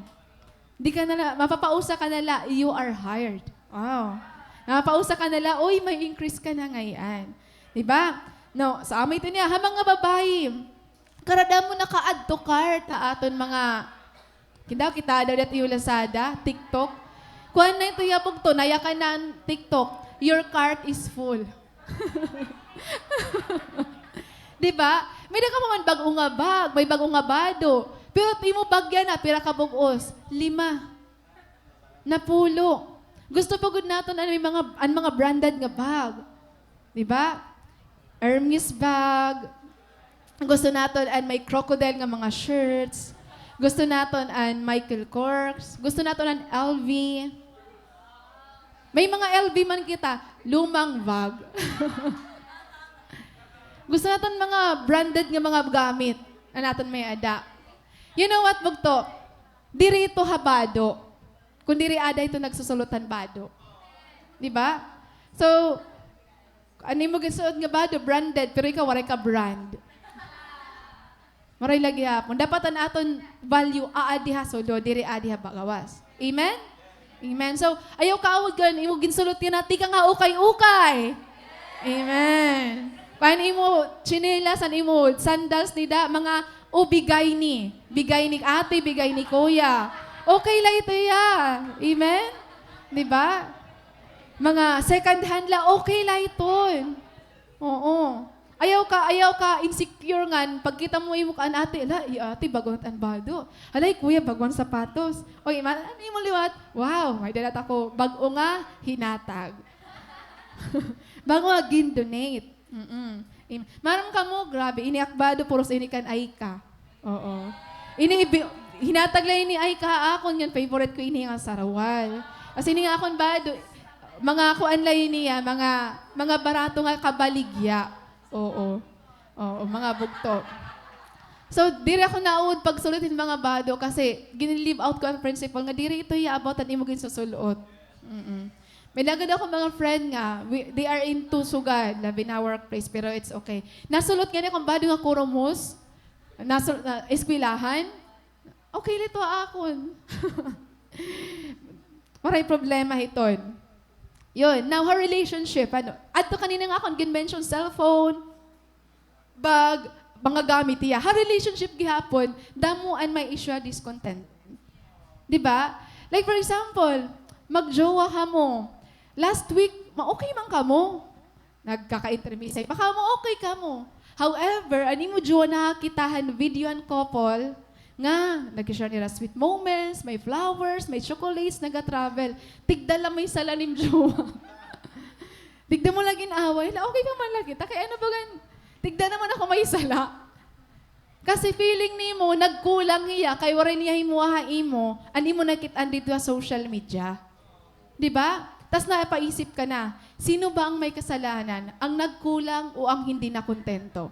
Di ka na la, mapapausa ka na la, you are hired. Wow. Mapapausa ka na la, uy, may increase ka na ngay-an. Di ba? No, so amo ito niya, ha mga babayi, karada mo naka-add to cart ha aton mga, kita, kita daw dat iyo Lazada, TikTok. Kuan na ito ya bugto, nayakan na an TikTok. Your cart is full. Di ba? May-ada ka pa man bag-o nga bag, may bag-o nga bado. Pero imo bag yana, pira ka bug-os? Lima. Napulo. Gusto pa gud naton an may mga, an mga branded nga bag. Di ba? Hermes bag. Gusto naton an may crocodile nga mga shirts. Gusto naton an Michael Kors. Gusto naton an L V. May mga L V man kita, lumang bag. Gusto naton mga branded nga mga gamit an aton may-ada. You know what, bugto? Diri ito ha bado. Kun diri ada ito nagsusulot han bado. Di ba? So, an imo ginsuot nga bado, branded, pero ikaw waray ka brand. Maray la gihapon. Dapat an aton value aadi ha sulod, diri aadi ha gawas. Amen? Amen. So, ayaw kaawod kan imo ginsulot yana, tikang ha ukay-ukay. Amen. Pan imo tsinelas, an imo sandals nida, mga, o, bigay ni. Bigay ni ate, bigay ni kuya. Okay la ito ya. Amen? Di ba? Mga second hand la, okay la iton. Oo. Ayaw ka, ayaw ka insecure ngan pagkita mo imo kan ate, "Hala, hi ate, bag-o an bado. Hala, hi kuya, bag-o an sapatos." Oy, ma-, an imo liwat, "Wow, may dala ako, bag-o nga hinatag." Bag-o nga gin-donate. Mm-mm. Im-, maaram kamo, grabe, ini ak bado, puros ini kan Aika. Oo. Ini ibi-, hinatag la ini Aika ha akon, ngan favorite ko ini nga sarawal. As ini nga akon bado, mga kuan la ini, ah, mga, mga barato nga kabaligya. Oo. Oo, mga bugto. So, diri ako naawod pagsulot hin mga bado kasi gin-leave out ko an principle nga diri ito ya about an imo ginsusul-ot. Mm-mm. May lagad ako mga friend nga, we, they are into sugad, labi na workplace, pero it's okay. Nasulot ngani akon bado nga kurumos, nasul-, na, eskwelahan, okay la ito ha akon. Waray problema hiton. Yun, now ha relationship, ano, adto kanina nga akon gin-mention, cellphone, bag, mga gamit hiya. Ha relationship gihapon, damo an may issue ha discontentment. Di ba? Like, for example, magjowa kamo. Last week, ma-okay man kamo. Nagkaka-intrimisay pa kamo, okay kamo. However, an imo jowa nakakita han video han couple, nga nag-share nira sweet moments, may flowers, may chocolates, naga-travel. Tigda la may sala nim jowa. Tigda mo la gin-away, hala, okay pa man la kita. Kay ano ba gan, tigda naman ako may sala. Kasi feeling nimo, nagkulang hiya, kay waray niya himuha ha imo, an imo nakit-an didto ha social media. Di ba? Tas napaisip ka na, sino ba ang may kasalanan? Ang nagkulang o ang hindi nakontento?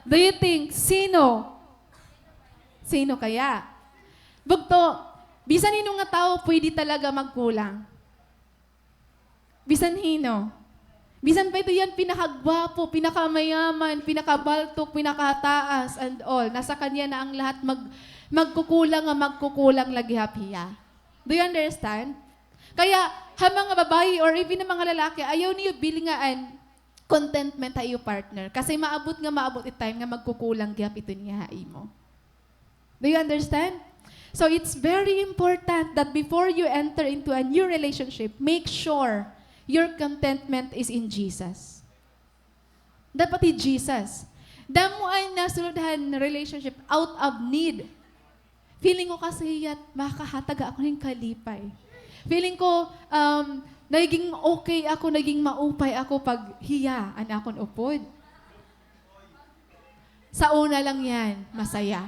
Do you think, sino? Sino kaya? Bugto, bisan hin-o nga tawo pwede talaga magkulang. Bisan hin-o. Bisan pa ito yan pinakagwapo, pinakamayaman, pinakabaltok, pinakataas, and all. Nasa kanya na ang lahat, mag-, magkukulang nga magkukulang la gihap hiya. Do you understand? Kaya, ha mga babayi or even ha mga lalaki, ayaw niyo bilingaan contentment ha iyo partner. Kasi maabot nga maabot it time nga magkukulang gihap ito niya ha imo. Do you understand? So it's very important that before you enter into a new relationship, make sure your contentment is in Jesus. Dapat hi Jesus. Damo an nasulod han relationship out of need. Feeling ko kasi hiya it makahatag ha akon hin kalipay. Feeling ko, um, nagiging okay ako, naging maupay ako pag hiya an akon upod. Sa una lang yan, masaya.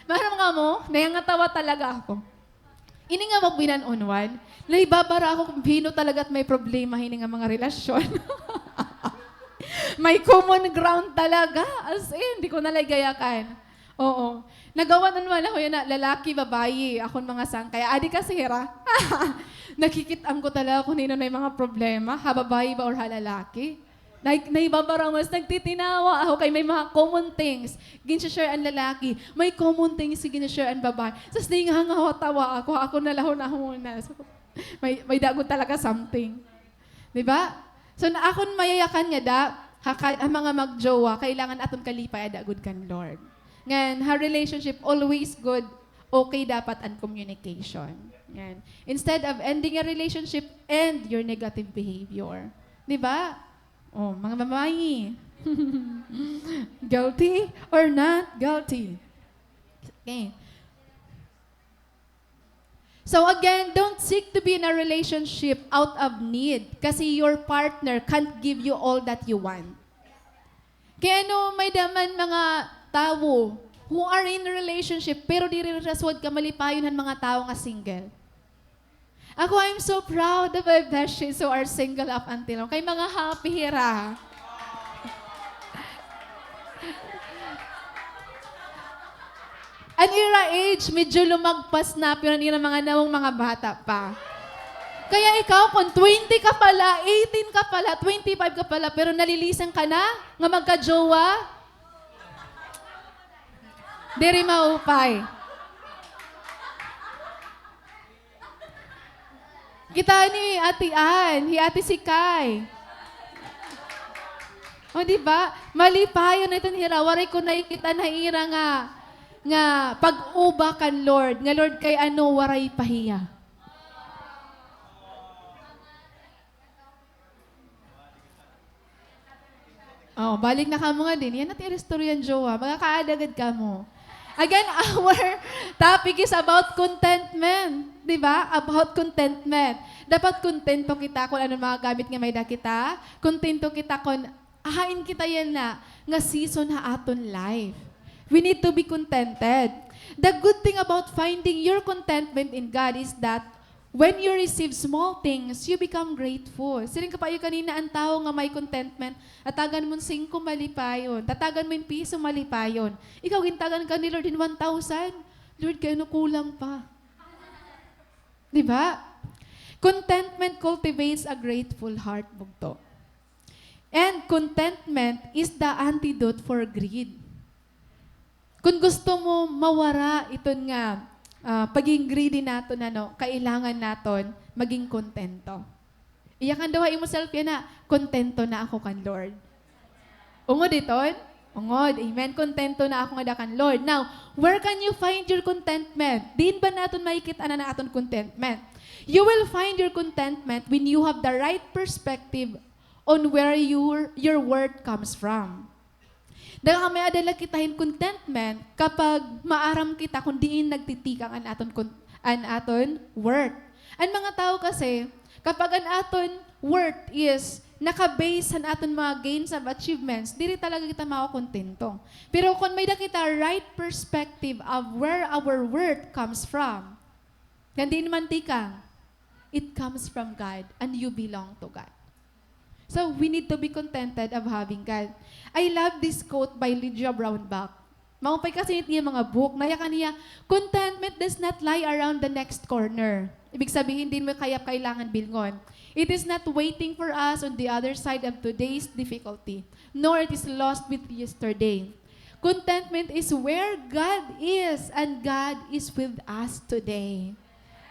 Maaram kamo, nangangatawa talaga ako. Ini nga magbinan-unwan, nahibabara ako kon hin-o talaga it may problema hini nga mga relasyon. May common ground talaga. As in, di ko na la igayakan. Oo. Nagawan-unwan ako yana, lalaki, babayi, akon mga sangkay. Adi kasi hira. Nakikit-an ko talaga kon hin-o na it mga problema, ha babayi ba or ha lalaki. Nay-, nahibabara ako, nagtitinawa ako kay may mga common things gin-share an lalaki, may common things gin-share an babayi. Tas nangangawa-tawa ako, ako na la hunahuna. So, may, may-ada gud talaga something. Di ba? So, na akon mayayakan ngada, ha, ka-, ha mga magjowa, kailangan aton kalipay ada gud kan Lord. Ngan, ha relationship, always good, okay dapat an communication. Ngan, instead of ending a relationship, end your negative behavior. Di ba? Oh, mga babayi. Guilty or not guilty? Okay. So again, don't seek to be in a relationship out of need kasi your partner can't give you all that you want. Kay ano, may-ada man mga tawo who are in relationship pero diri hira sugad kamalipayon han mga tawo nga single. Ako, I'm so proud of my beshies who are single up until now. Kay mga happy hira. An ira age, medyo lumagpas na, pero an ira mga nawong mga bata pa. Kaya ikaw, kon twenty ka pala, eighteen ka pala, twenty-five ka pala, pero nalilisang ka na nga magkajowa, diri maupay. Kita ni Ate Ann, hi Ate Sikay. O, di ba? Malipayon iton hira, waray ko nakikita ha ira nga, nga pag-uba kan Lord, nga Lord kay ano, waray pa hiya. Oh, balik na kamo ngadi. Yana it ira istorya han jowa. Magkakaada gad kamo. Again, our topic is about contentment. Di ba? About contentment. Dapat kontento kita kon ano mga gamit nga may-ada kita. Kontento kita kon hain kita yana nga season ha aton life. We need to be contented. The good thing about finding your contentment in God is that when you receive small things, you become grateful. Siring ko pa ha iyo kanina, an tawo nga may contentment, tatagan mo hin singko, malipayon. Tatagan mo hin piso, malipayon. Ikaw, gintagan ka ni Lord hin one thousand. Lord, kay ano kulang pa? Di ba? Contentment cultivates a grateful heart, bugto. And contentment is the antidote for greed. Kun gusto mo mawara iton nga, ah, pagin greedy naton, ano, kailangan naton magin kontento. Iyakan daw ha imo self yana, "Kontento na ako kan Lord." Ungod iton? Ungod. Amen. Kontento na ako ngada kan Lord. Now, where can you find your contentment? Diin ba naton makikit-an an aton contentment? You will find your contentment when you have the right perspective on where your, your worth comes from. Daghan kami, ada la kita hin contentment kapag maaram kita kon diin nagtitikang an aton kon-, an aton worth. An mga tawo kasi, kapag an aton worth is naka-base han aton mga gains and achievements, diri talaga kita makokontento. Pero kon may-ada kita right perspective of where our worth comes from, ngan diin man tikang, it comes from God and you belong to God. So, we need to be contented of having God. I love this quote by Lydia Brownback. Maupay kasi it iya mga book. Nayakan niya, "Contentment does not lie around the next corner." Ibig sabihin, diin mo kaya kailangan bilngon. "It is not waiting for us on the other side of today's difficulty, nor it is lost with yesterday." Contentment is where God is and God is with us today.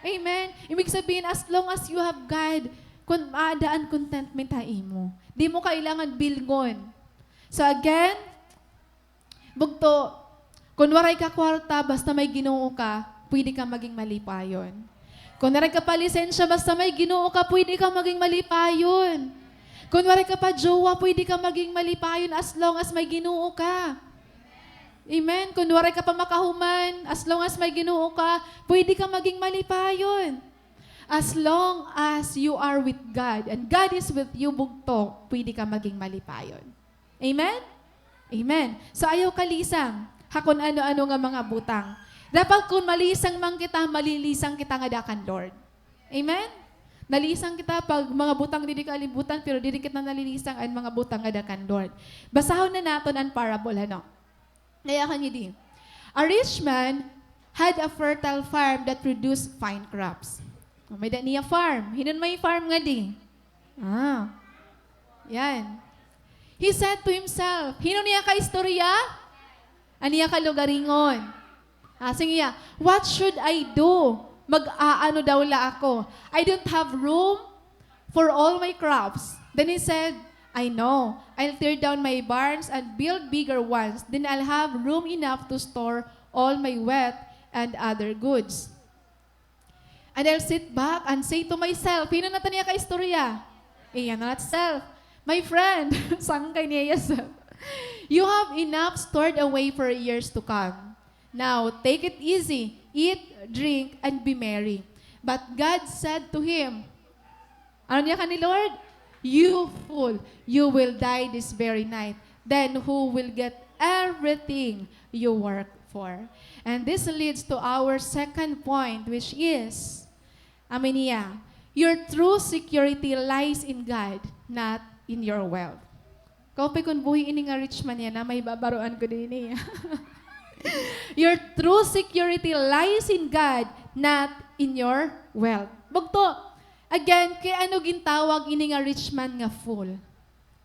Amen? Ibig sabihin, as long as you have God, kun-, aada an contentment ha imo. Di mo kailangan bilngon. So again, bugto, kun waray ka kwarta, basta may Ginoo ka, pwede ka maging malipayon. Kun waray ka pa lisensya, basta may Ginoo ka, pwede ka maging malipayon. Kun waray ka pa jowa, pwede ka maging malipayon as long as may Ginoo ka. Amen? Kun waray ka pa makahuman, as long as may Ginoo ka, pwede ka maging malipayon. As long as you are with God and God is with you, bugto, pwede ka maging malipayon. Amen? Amen. So, ayaw ka lisang ha kun ano-ano nga mga butang. Dapat kun malisang man kita, malilisang kita ngada kan Lord. Amen? Nalisang kita pag mga butang didi kalibutan, pero didi kita nalilisang an mga butang ngada kan Lord. Basahon na naton an parable, ano? Nayakan niya di. A rich man had a fertile farm that produced fine crops. O, may-ada niya farm. Hin-o an may farm ngadi? Ah. Yan. He said to himself, hin-o an iya kaistorya? An iya kalugaringon. Ah, sige niya, "What should I do? Mag-aano daw la ako? I don't have room for all my crops." Then he said, "I know. I'll tear down my barns and build bigger ones. Then I'll have room enough to store all my wheat and other goods. And I'll sit back and say to myself," hin-o na it iya kaistorya? Iya na it self. "My friend," sangkay niya iya self, "you have enough stored away for years to come. Now, take it easy, eat, drink, and be merry." But God said to him, ano niya kani Lord? "You fool, you will die this very night. Then who will get everything you work for?" And this leads to our second point, which is, amo niya, your true security lies in God, not in your wealth. Kaupay kon buhi ini nga rich man yana, may babaroan ko dinhi. Your true security lies in God, not in your wealth. Bugto, again, kay ano gintawag ini nga rich man nga fool?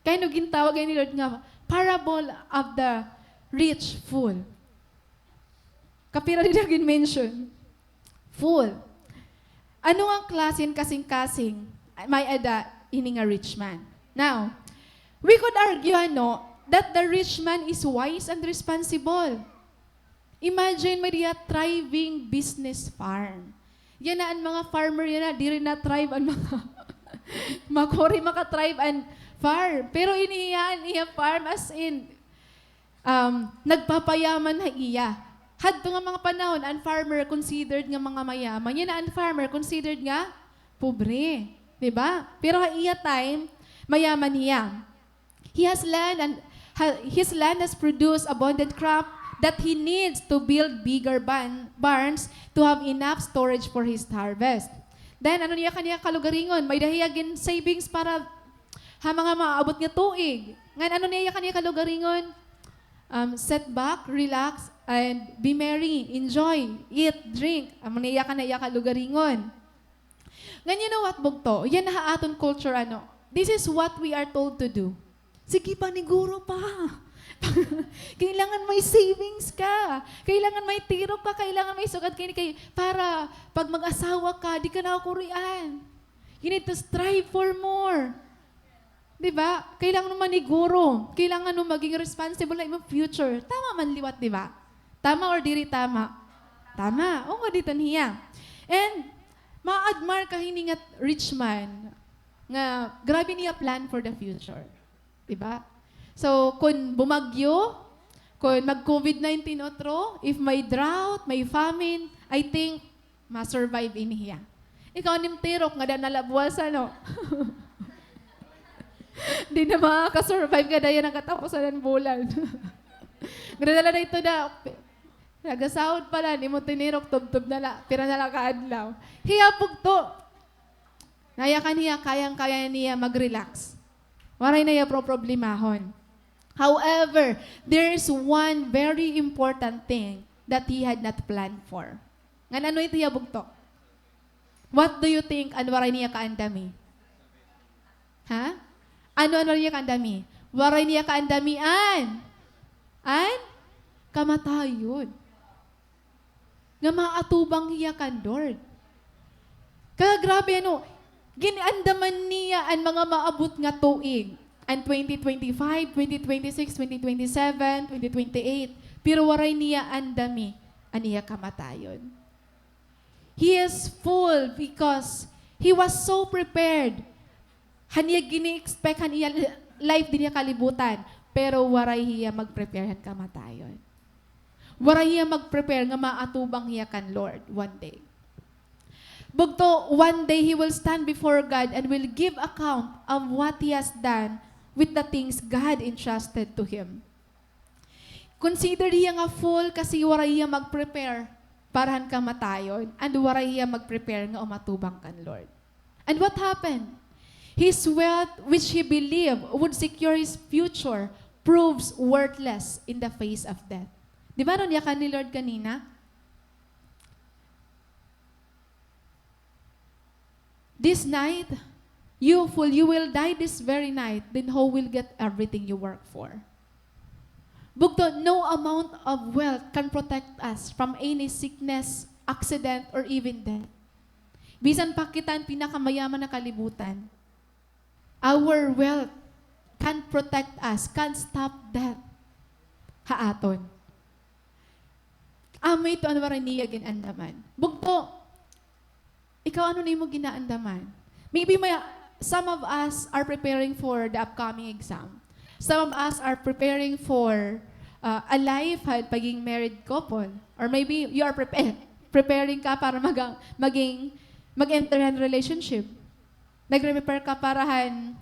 Kay ano gintawag ini, Lord, nga parable of the rich fool? Kapira dida gin-mention? Fool. Ano nga klase hin kasingkasing may-ada ini nga rich man? Now, we could argue, ano, that the rich man is wise and responsible. Imagine, may-ada hiya thriving business farm. Yana an mga farmer yana, diri na-thrive an mga, makuri maka-thrive an farm. Pero ini hiya, an iya farm, as in, um, nagpapayaman ha iya. Hadto nga mga panahon, an farmer considered nga mga mayaman. Yana an farmer considered nga pobre. Di ba? Pero ha iya time, mayaman hiya. He has land and ha-, his land has produced abundant crop that he needs to build bigger ban-, barns to have enough storage for his harvest. Then, ano niya kaniya kalugaringon? May-ada hiya gin-savings para ha mga maabot nga tuig. Ngan ano niya kaniya kalugaringon? Um, sit back, relax, and be merry. Enjoy, eat, drink. Amo niya kaniya kalugaringon. Ngan you know what, bugto? Yana ha aton culture, ano, this is what we are told to do. Sige, paniguro pa. Kailangan may savings ka. Kailangan may tirok ka. Kailangan may sugad kay, kay para pag mag-asawa ka, di ka na kurian. You need to strive for more. Di ba? Kailangan mo maniguro. Kailangan mo maging responsible ha imong future. Tama man liwat, di ba? Tama or diri tama? Tama. O, nga di tan hiya. And, ma-admire ka hini nga rich man nga grabe niya plan for the future. Di ba? So, kun bumagyo, kun mag-covid nineteen utro, if may drought, may famine, I think, ma-survive ini hiya. Ikaw, an im tirok, ngada na la buwasan, no? Di na makaka-survive ngada yana katapusan han bulan. Ngada na la didto da, nagasahod pa la, an imo tinirok, tubtob na la, pira na la ka adlaw. Hiya, bugto. Naya kan hiya, kayang-kaya niya mag-relax. Waray na hiya pro-, problemahon. However, there is one very important thing that he had not planned for. Ngan ano ito hiya, bugto? What do you think an waray niya kaandami? Ha? Ano an waray niya kaandami? Waray niya kaandami an, an kamatayon. Nga maatubang hiya kan Lord. Kaya grabe, ano, gin-andaman niya an mga maabot nga tuig. An twenty twenty-five, twenty twenty-six, twenty twenty-seven, twenty twenty-eight. Pero waray niya andami an iya kamatayon. He is full because he was so prepared. Han iya gini-expect han iya li-, life dinhi ha kalibutan. Pero waray hiya mag-prepare han kamatayon. Waray hiya mag-prepare nga maatubang hiya kan Lord one day. Bugto, one day he will stand before God and will give account of what he has done with the things God entrusted to him. Consider hiya nga fool kasi waray hiya mag-prepare para han kamatayon and waray hiya mag-prepare nga umatubang kan Lord. And what happened? His wealth, which he believed would secure his future, proves worthless in the face of death. Di ba, ano an yakan ni Lord kanina? This night, you fool, you will die this very night, then who will get everything you work for? Bugto, no amount of wealth can protect us from any sickness, accident, or even death. Bisan pa kita an pinakamayaman ha kalibutan, our wealth can't protect us, can't stop death ha aton. Amo ito an waray niya gin-andaman. Bugto, ikaw, ano an imo ginaandaman? Maybe may, some of us are preparing for the upcoming exam. Some of us are preparing for, uh, a life ha pagiging married couple. Or maybe you are prepa-, preparing ka para mag-, maging, mag-enter han relationship. Nagre-prepare ka para han,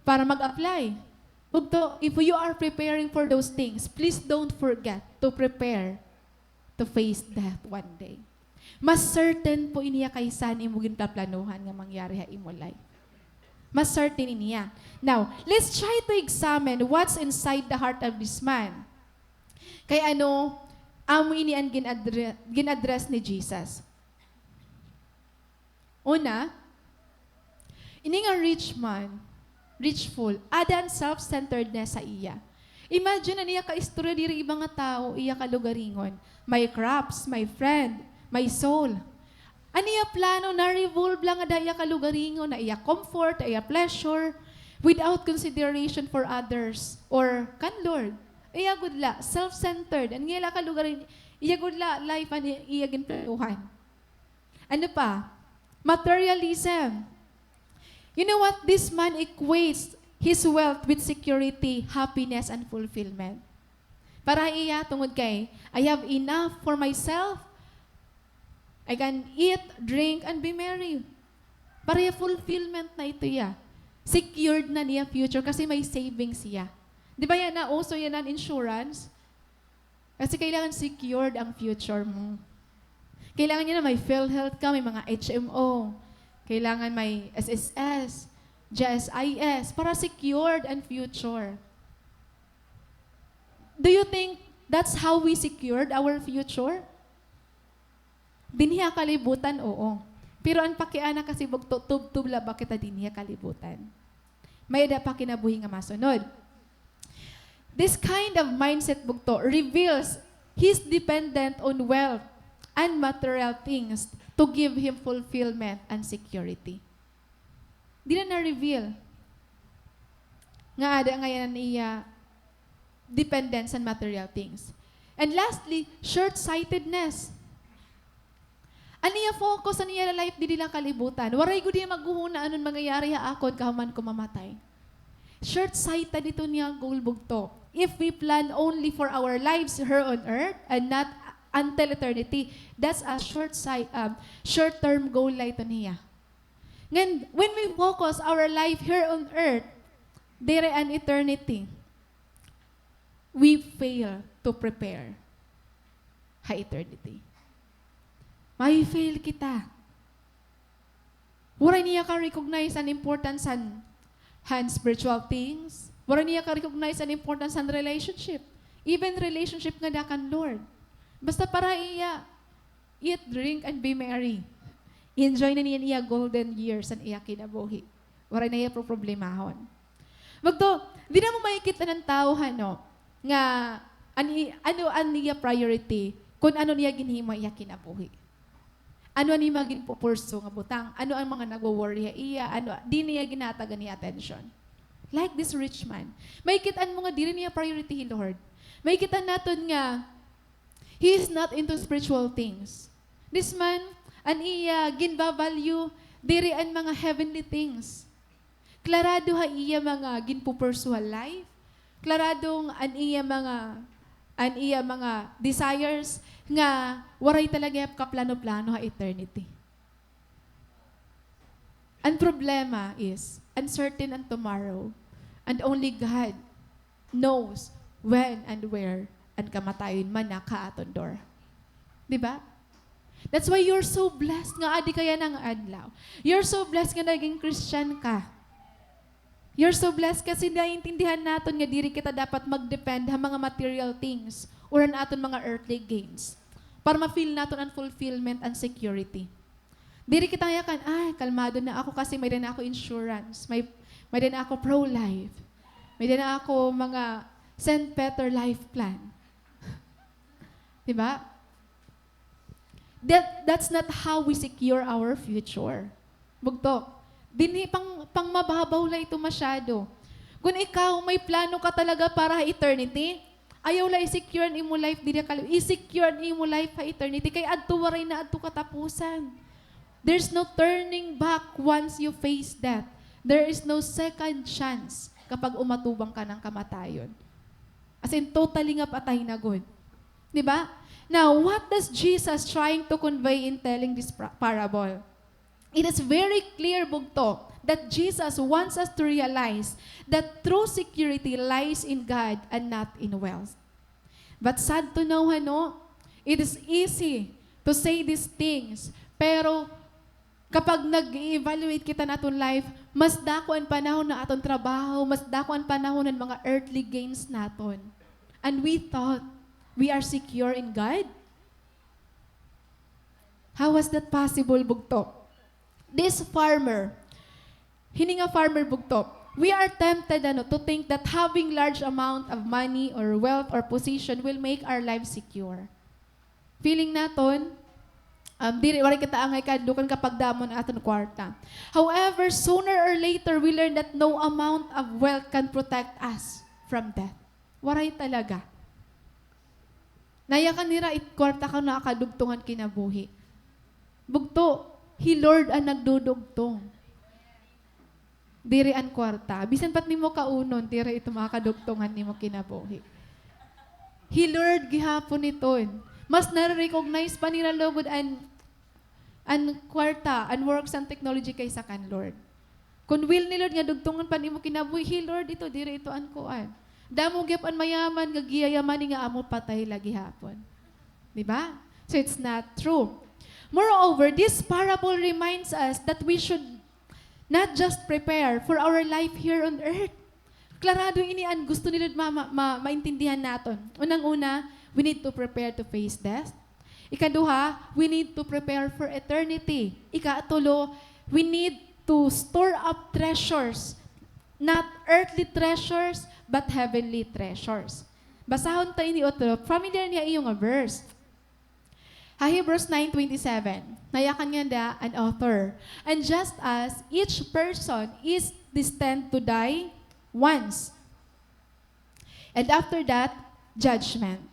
para mag-apply. Bugto, if you are preparing for those things, please don't forget to prepare to face death one day. Mas certain po ini hiya kaysa han imo ginpaplanuhan nga mangyari ha imo life. Mas certain ini hiya. Now, let's try to examine what's inside the heart of this man. Kay ano, amo ini an gin-addre-, gin-address ni Jesus. Una, ini nga rich man, rich fool, ada an self-centeredness ha iya. Imagine an iya kaistorya, diri iba nga tawo, iya kalugaringon. May crops, may friend, may soul. An iya plano, na-revolve la ngada ha iya kalugaringon, ha iya comfort, ha iya pleasure, without consideration for others or kan Lord. Iya gud la, self-centered. An iya la kalugaringon, iya gud la life an iya ginplanuhan. Ano pa? Materialism. You know what? This man equates his wealth with security, happiness, and fulfillment. Para iya, tungod kay, "I have enough for myself. I can eat, drink, and be merry." Para iya, fulfillment na ito iya. Secured na niya future kasi may savings siya. Di ba yana, uso yana an insurance? Kasi kailangan secured ang future mo. Kailangan yana may PhilHealth ka, may mga H M O. Kailangan may S S S, G S I S, para secured ang future. Do you think that's how we secured our future? Dinhi ha kalibutan, oo. Pero an pakiana kasi bugto, tubtob la ba kita dinhi ha kalibutan. May-ada pa kinabuhi nga masunod. This kind of mindset bugto reveals his dependent on wealth and material things to give him fulfillment and security. Diri na-reveal nga ada ngay-an an iya dependence on material things. And lastly, short-sightedness. An iya focus, an iya life didi la kalibutan. Waray gud hiya maghuhuna anon mangyayari ha akon kahuman ko mamatay. Short-sighted iton iya goal bugto. If we plan only for our lives here on earth and not until eternity, that's a short sight, um, short-term goal la iton iya. Ngan, when we focus our life here on earth, diri an eternity, we fail to prepare ha eternity. May fail kita. Waray niya ka-recognize an importance han, han spiritual things. Waray niya ka-recognize an importance han relationship. Even relationship ngada kan Lord. Basta para iya, eat, drink, and be merry. Enjoy na niya an iya golden years han iya kinabuhi. Waray na iya poproblemahon. Bugto, diri mo makikit-an an tawo, hano, nga an i-, ano an iya priority, kun ano niya ginhimo ha iya kinabuhi. Ano an iya ginpupurso nga butang, ano an mga nagwo-worry ha iya, ano, diri niya ginhatag an iya attention. Like this rich man. Makikit-an mo nga diri niya priority hi Lord. Makikit-an naton nga he is not into spiritual things. This man, an iya ginba-value, diri an mga heavenly things. Klarado ha iya mga ginpupurso ha life. Klaradong an iya mga, an iya mga desires nga waray talaga kaplano-plano ha eternity. An problema is, uncertain an tomorrow, and only God knows when and where an kamatayon manak ha aton door. Di ba? That's why you're so blessed nga adi ka yana nga adlaw. You're so blessed nga naging Christian ka. You're so blessed kasi naiintindihan naton nga diri kita dapat mag-depend ha mga material things or han aton mga earthly gains para ma-feel naton an fulfillment and security. Diri kita yakan, "Ay, kalmado na ako kasi may-ada na ako insurance, may, may-ada na ako Pro Life, may-ada na ako mga Saint Peter Life Plan." Di ba? That, that's not how we secure our future. Bugto. Dinhi pang, pangmababaw la ito masyado. Kun ikaw may plano ka talaga para ha eternity, ayaw la i-secure an imo life diri ha kal-, i-secure an imo life ha eternity kay adto waray na adto katapusan. There's no turning back once you face death. There is no second chance kapag umatubang ka ng kamatayon. As in, totally nga patay na gud. Di ba? Now, what does Jesus trying to convey in telling this pra-, parable? It is very clear, bugto, that Jesus wants us to realize that true security lies in God and not in wealth. But sad to know, hano, it is easy to say these things, pero kapag nag-i-evaluate kita han aton life, mas dako an panahon han aton trabaho, mas dako an panahon han mga earthly gains naton. And we thought we are secure in God? How was that possible, bugto? This farmer, hini nga farmer, bugto, we are tempted, ano, to think that having large amount of money or wealth or position will make our life secure. Feeling naton, um, diri, waray kita angay kahadlukan kapag damo na aton kwarta. However, sooner or later, we learn that no amount of wealth can protect us from death. Waray talaga. Nayakan nira it kwarta kan nakakadugtong han kinabuhi. Bugto, hi Lord an nagdudugtong. Diri an kwarta. Bisan pa it nimo kaunon, diri ito makakadugtong han imo kinabuhi. Hi Lord gihapon iton. Mas nare-recognize pa nira lugod an, an kwarta, an works, an technology kaysa kan Lord. Kon will ni Lord nga dugtongon pa an imo kinabuhi, hi Lord ito, diri ito an kuan. Damo gihap an mayaman nga giyayamani nga amo patay la gihapon. Di ba? So it's not true. Moreover, this parable reminds us that we should not just prepare for our life here on earth. Klarado ini an gusto ni Lord ma-, ma-, ma-, maintindihan naton. Unang-una, we need to prepare to face death. Ikaduha, we need to prepare for eternity. Ikatulo, we need to store up treasures, not earthly treasures, but heavenly treasures. Basahon ta ini utro. Familiar niya iyo nga verse. Ha Hebrews nine twenty-seven, nayakan ngada an author, "And just as each person is destined to die once, and after that, judgment."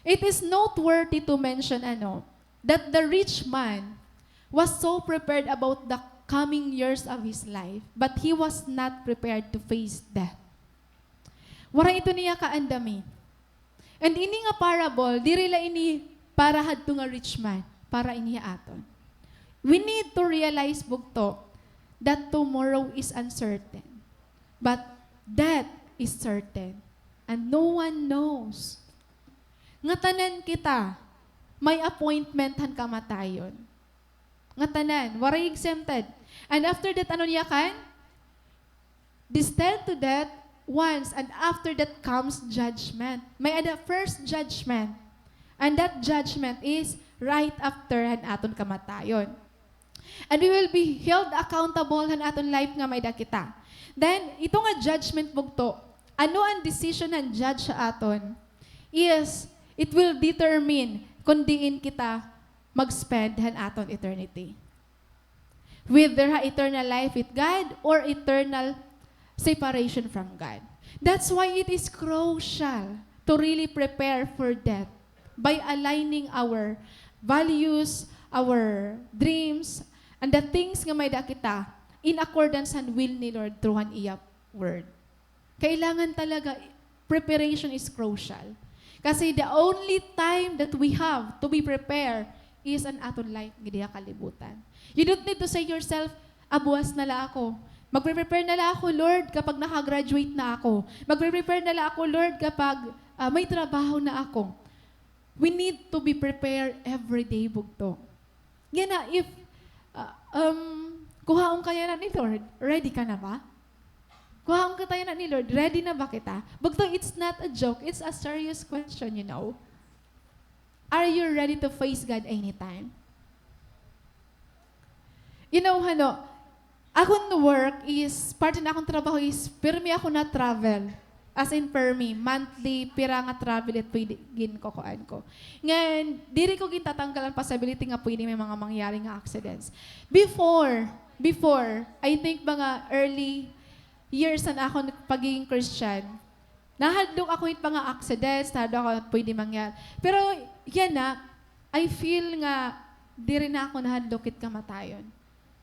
It is noteworthy to mention, ano, that the rich man was so prepared about the coming years of his life, but he was not prepared to face death. Waray ito niya kaandami. And ini nga parable, diri la ini para hadto nga rich man, para ini ha aton. We need to realize, bugto, that tomorrow is uncertain, but death is certain, and no one knows. Ngatanan kita may appointment han kamatayon. Ngatanan, waray exempted. And after that, ano niya kan? Destined to death once, and after that comes judgment. May-ada first judgment. And that judgment is right after han aton kamatayon. And we will be held accountable han aton life nga may-ada kita. Then, ito nga judgment, bugto, ano an decision han judge ha aton is, it will determine kon diin kita mag-spend han aton eternity. Whether ha eternal life with God or eternal separation from God. That's why it is crucial to really prepare for death by aligning our values, our dreams, and the things nga may-ada kita in accordance han will ni Lord through han iya word. Kailangan talaga, preparation is crucial. Kasi the only time that we have to be prepared is an aton life ngidi ha kalibutan. You don't need to say yourself, "Ah, buwas na la ako. Magpre-prepare na la ako, Lord, kapag naka-graduate na ako. Magpre-prepare na la ako, Lord, kapag, ah, may trabaho na ako." We need to be prepared every day, bugto. Yana, if, ah, um, kuhaon ka yana ni Lord, ready ka na ba? Kuhaon kita yana ni Lord, ready na ba kita? Bugto, it's not a joke, it's a serious question, you know. Are you ready to face God anytime? You know, hano, akon work is, parte na akon trabaho is, pirmi ako na-travel. As in, permi, monthly, pira nga travel it pwede ginkukuan ko. Ngan, diri ko gintatanggal an possibility nga pwede may mga mangyari nga accidents. Before, before, I think mga early years han akon pagiging Christian, nahadlok ako hit mga accidents, nahadlok ako pwede mangyari. Pero yana, I feel nga diri na ako nahadlok hit kamatayon.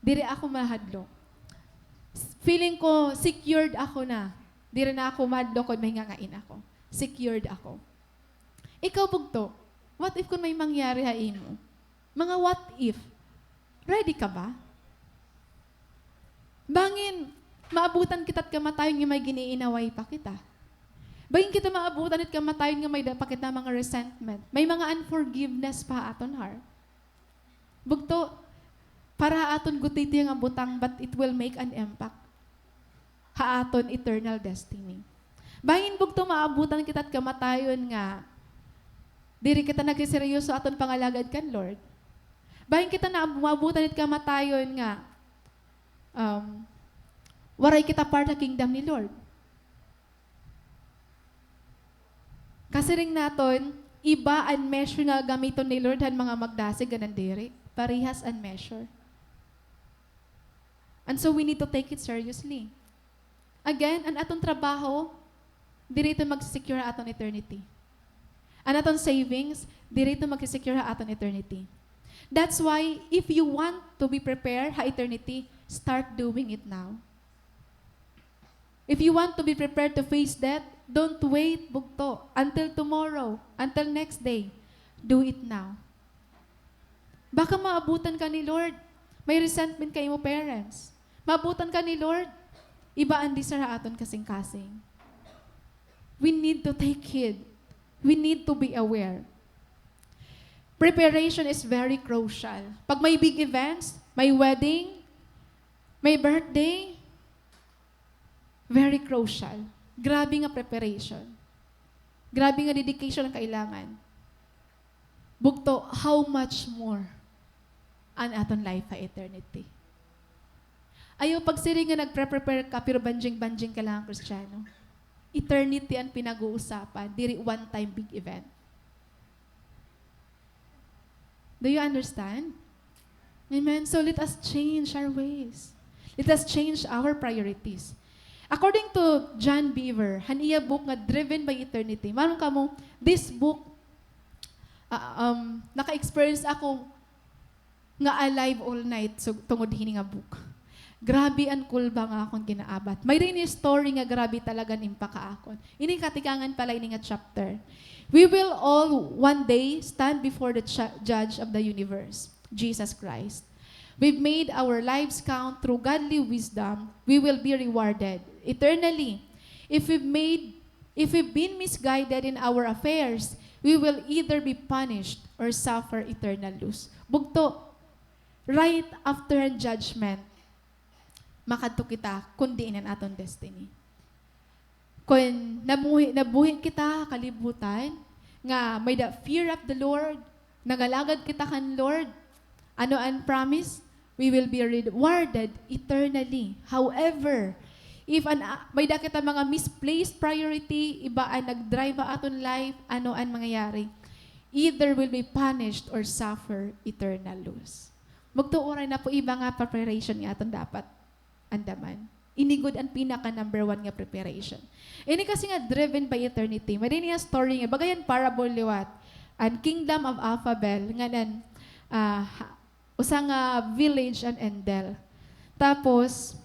Diri ako mahadlok. Feeling ko, secured ako na. Diri na ako mahadlok kon mahingangain ako. Secured ako. Ikaw, bugto, what if kon may mangyari ha imo? Mga what if. Ready ka ba? Bangin, maabutan kita hit kamatayon nga may gin-iinaway pa kita. Bangin kita maabutan hit kamatayon nga may-ada pa kita mga resentment. May mga unforgiveness pa ha aton heart. Bugto, para ha aton gutitis nga butang, but it will make an impact ha aton eternal destiny. Bangin, bugto, maabutan kita hit kamatayon nga diri kita nagseseryoso ha aton pangalagad kan Lord. Bangin kita na, maabutan hit kamatayon nga, um, waray kita part ha kingdom ni Lord. Kasiring naton, iba an measure nga gamiton ni Lord han mga magdasig ngan an diri. Parehas an measure. And so we need to take it seriously. Again, an aton trabaho, diri ito mag-secure ha aton eternity. An aton savings, diri ito mag-secure ha aton eternity. That's why, if you want to be prepared ha eternity, start doing it now. If you want to be prepared to face death, don't wait, bugto, until tomorrow, until next day. Do it now. Baka maabutan ka ni Lord, may resentment ka ha imo parents. Maabutan ka ni Lord, iba an desire ha aton kasingkasing. We need to take heed. We need to be aware. Preparation is very crucial. Pag may big events, may wedding, may birthday, very crucial. Grabe nga preparation. Grabe nga dedication an kailangan. Bugto, how much more an aton life ha eternity? Ayaw pagsiring nga nagpre-prepare ka, pero banjing-banjing ka lang Kristiyano. Eternity an pinag-uusapan, diri one-time big event. Do you understand? Amen? So let us change our ways. Let us change our priorities. According to John Beaver, han iya book nga Driven by Eternity, maaram kamo, this book, ah, um, naka-experience ako nga alive all night, so, tungod hini nga book. Grabe an kulba nga akon ginaabat. May-ada ini story nga grabe talaga an impact ha akon. Ini katikangan pala ini nga chapter. We will all one day stand before the cha-, judge of the universe, Jesus Christ. We've made our lives count through godly wisdom. We will be rewarded eternally. If we've made, if we've been misguided in our affairs, we will either be punished or suffer eternal loss. Bugto, right after an judgment, makadto kita kon diin an aton destiny. Kon nabuhi, nabuhi kita ha kalibutan nga may-ada fear of the Lord, nagalagad kita kan Lord, ano an promise? We will be rewarded eternally. However, if an, ah, may-ada kita mga misplaced priority, iba an nag-drive ha aton life, ano an mangyayari? Either will be punished or suffer eternal loss. Magtuoray na po iba nga preparation nga aton dapat andaman. Ini gud an pinaka number one nga preparation. Ini kasi nga Driven by Eternity, may-ada ini nga story nga, baga yan parable liwat. An Kingdom of Affabel, ngan an, ah, ha-, usa nga village an Endel. Tapos,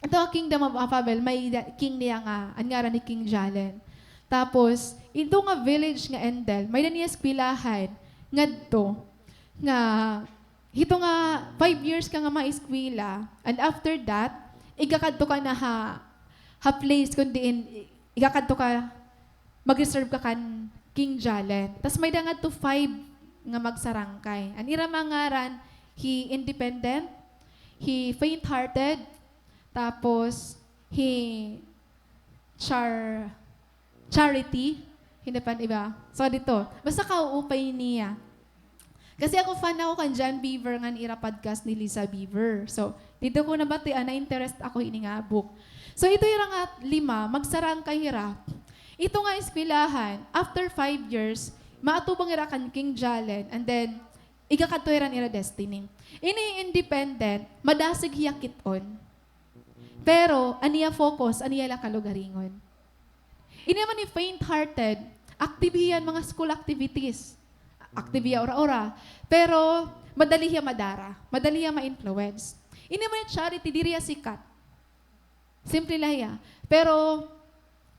ito nga Kingdom of Affabel, may da-, king niya nga, an ngaran ni King Jalen. Tapos, ito nga village nga Endel, may-ada niya eskwelahan, ngadto, nga, hito nga five years ka nga maeskwela, and after that, igakadto ka na ha, ha place kun diin, i-, igakadto ka, mag-reserve ka kan King Jalen. Tas may-ada ngadto five nga magsarangkay. An ira mga ngaran, hi Independent, hi Faint-Hearted, tapos hi Char-, Charity, hin-o pa an iba? So, didto. Basta kauupay niya. Kasi ako, fan ako kan John Beaver ngan ira podcast ni Liza Beaver. So, didto ko nabatian, na-interest ako hini nga book. So, ito ira nga lima, magsarangkay hira. Ito nga eskwelahan, after five years, maatubang hira kan King Jalen, and then, igakadto hira han ira destiny. Ini Independent, madasig hiya kit-on. Pero, an iya focus, an iya la kalugaringon. Ini naman hi Faint-Hearted, active hiya han mga school activities. Active hiya ura-ura. Pero, madali hiya madara. Madali hiya ma-influence. Ini naman hi Charity, diri hiya sikat. Simple la hiya. Pero,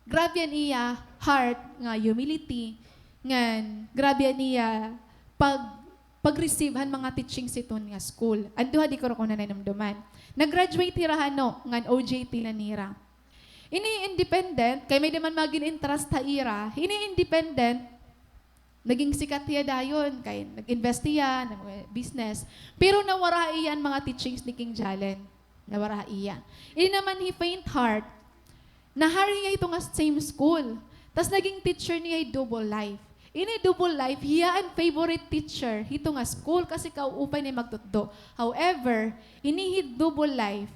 grabe an iya heart nga humility, ngan grabe an iya pag-, pag-receive han mga teachings hiton nga school. An duha diri ko na nahinumduman. Nag-graduate hira han, no, ngan O J T la nira. Ini Independent, kay may-ada man mga gin-entrust ha ira, ini Independent, naging sikat hiya dayon, kay nag-invest hiya, nag-business. Pero nawara ha iya an mga teachings ni King Jalen. Nawara ha iya. Ini naman hi Faint-Heart, na-hire hiya hito nga same school. Tas naging teacher niya hi Double Life. Ini Double Life, hiya an favorite teacher hito nga school kasi kauupay niya magtutdo. However, ini hi Double Life,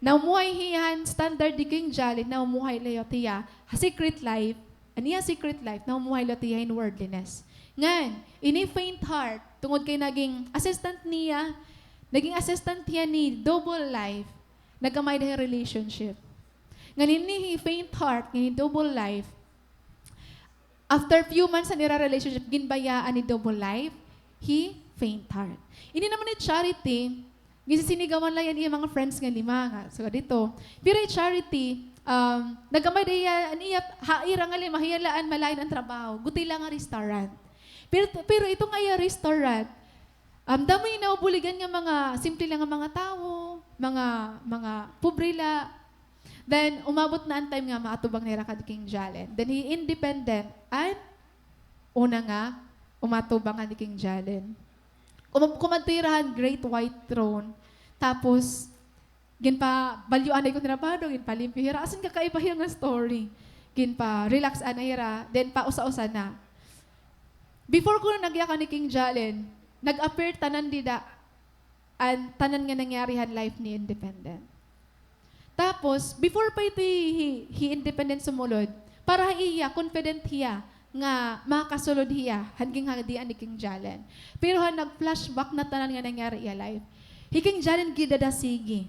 namumuhay hiya han standard ni King Jalen, namumuhay liwat hiya ha secret life. An iya secret life, namumuhay liwat hiya hin worldliness. Ngan, ini Faint-Heart, tungod kay naging assistant niya, naging assistant hiya ni Double Life, nagkamay-ada hin relationship. Ngan ini hi Faint-Heart, ngan hi Double Life, after few months han ira relationship, ginbayaan ni Double Life hi Faint-Heart. Ini naman hi Charity, ginsisinigawan la hiya han iya mga friends nga lima nga, so, didto. Pero hi Charity, um, nagkamay-ada hiya, an iya, ha ira nga lima, hiya la an malain an trabaho, gutay la nga restaurant. Pero, pero ito nga iya restaurant, um, damo ini nabubuligan nga mga simple la nga mga tawo, mga, mga pobre la. Then, umabot na an time nga maatubang nira kan King Jalen. Then, hi Independent an una nga umatubang kan King Jalen. Kuma-, kumadto hira han Great White Throne. Tapos, ginpabalyuan na ito nira bado, ginpalimpyo hira. As in, kakaiba hiya nga story. Ginpa-relax anay hira, then pausa-usa na. Before kuno nagyakan hi King Jalen, nag-appear tanan dida an tanan nga nangyari han life ni Independent. Tapos, before pa ito hi, hi, hi Independent sumulod, para ha iya, confident hiya nga makasulod hiya han ginhadian ni King Jalen. Pero han nag-flashback na tanan nga nangyari iya life, hi King Jalen gidadasigi.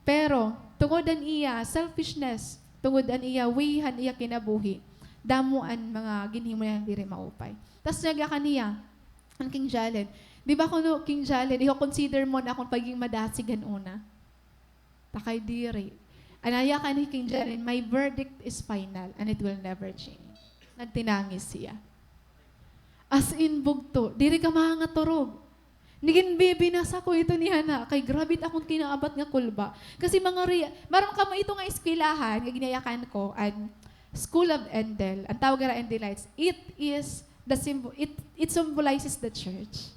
Pero, tungod an iya selfishness, tungod an iya way han iya kinabuhi, damo an mga ginhimo niya nga diri maupay. Tas nagyakan hiya an King Jalen. Di ba kuno, King Jalen, iho-consider mo an akon pagiging madasig han una? Ta kay diri. An yakan ni King Jalen, "My verdict is final and it will never change." Nagtinangis hiya. As in, bugto, diri ka mahangaturog. Niginbibinasa ko ito ni hana, kay grabe it akon kinaabat nga kulba. Kasi mga rea-, maaram kamo ito nga eskwelahan nga ginayakan ko, an School of Endel, an tawag hira Endelites, it is the symbo-, it, it symbolizes the church.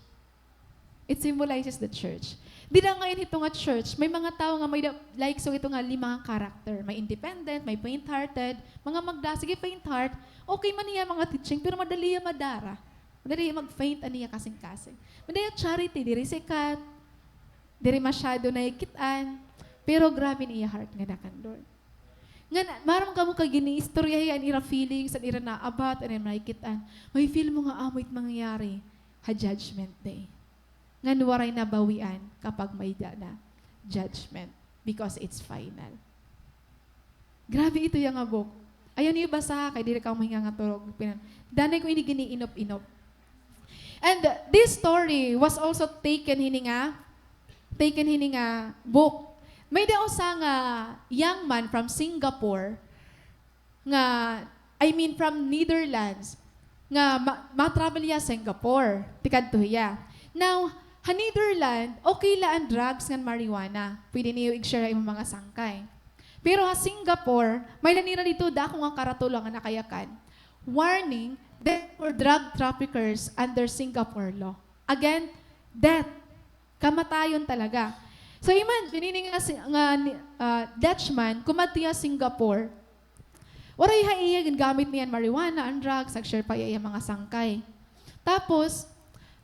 It symbolizes the church. Dida ngay-an hito nga church, may mga tawo nga may da-, like, so ito nga lima nga character. May independent, may faint-hearted, mga magda-, sige, faint-heart, okay man hiya mga teaching, pero madali hiya madara. Madali mag-faint an iya kasingkasing. Madali charity, diri sikat, diri masyado nakikit-an, pero grabe an iya heart ngada kan Lord. Ngan, maaram kamo kay giniistorya hiya an ira feelings, an ira naabat, an ira nakikit-an. May feel mo nga amo it mangyayari ha Judgment Day. Ngan waray nabawian kapag may-ada na judgment because it's final. Grabe ito iya nga book. Ayaw niyo basaha kay diri kamo mahingangaturog. Pinan-, danay ko ini giniinop-inop. And this story was also taken hini nga, taken hini nga book. May-ada usa nga young man from Singapore nga, I mean, from Netherlands, nga ma-, ma-travel hiya Singapore, tikadto hiya. Now, ha Netherlands, okay la an drugs ngan marijuana. Pwede niyo ig-share ha imo mga sangkay. Pero ha Singapore, may-ada nira didto dako nga karatula nga nakayakan, "Warning, death for drug traffickers under Singapore law." Again, death. Kamatayon talaga. So, imagine, ini nga si, nga ni, ah, Dutchman, kumadto hiya Singapore. Waray ha iya, gingamit niya an marijuana, an drugs, nag-share pa hiya iya mga sangkay. Tapos,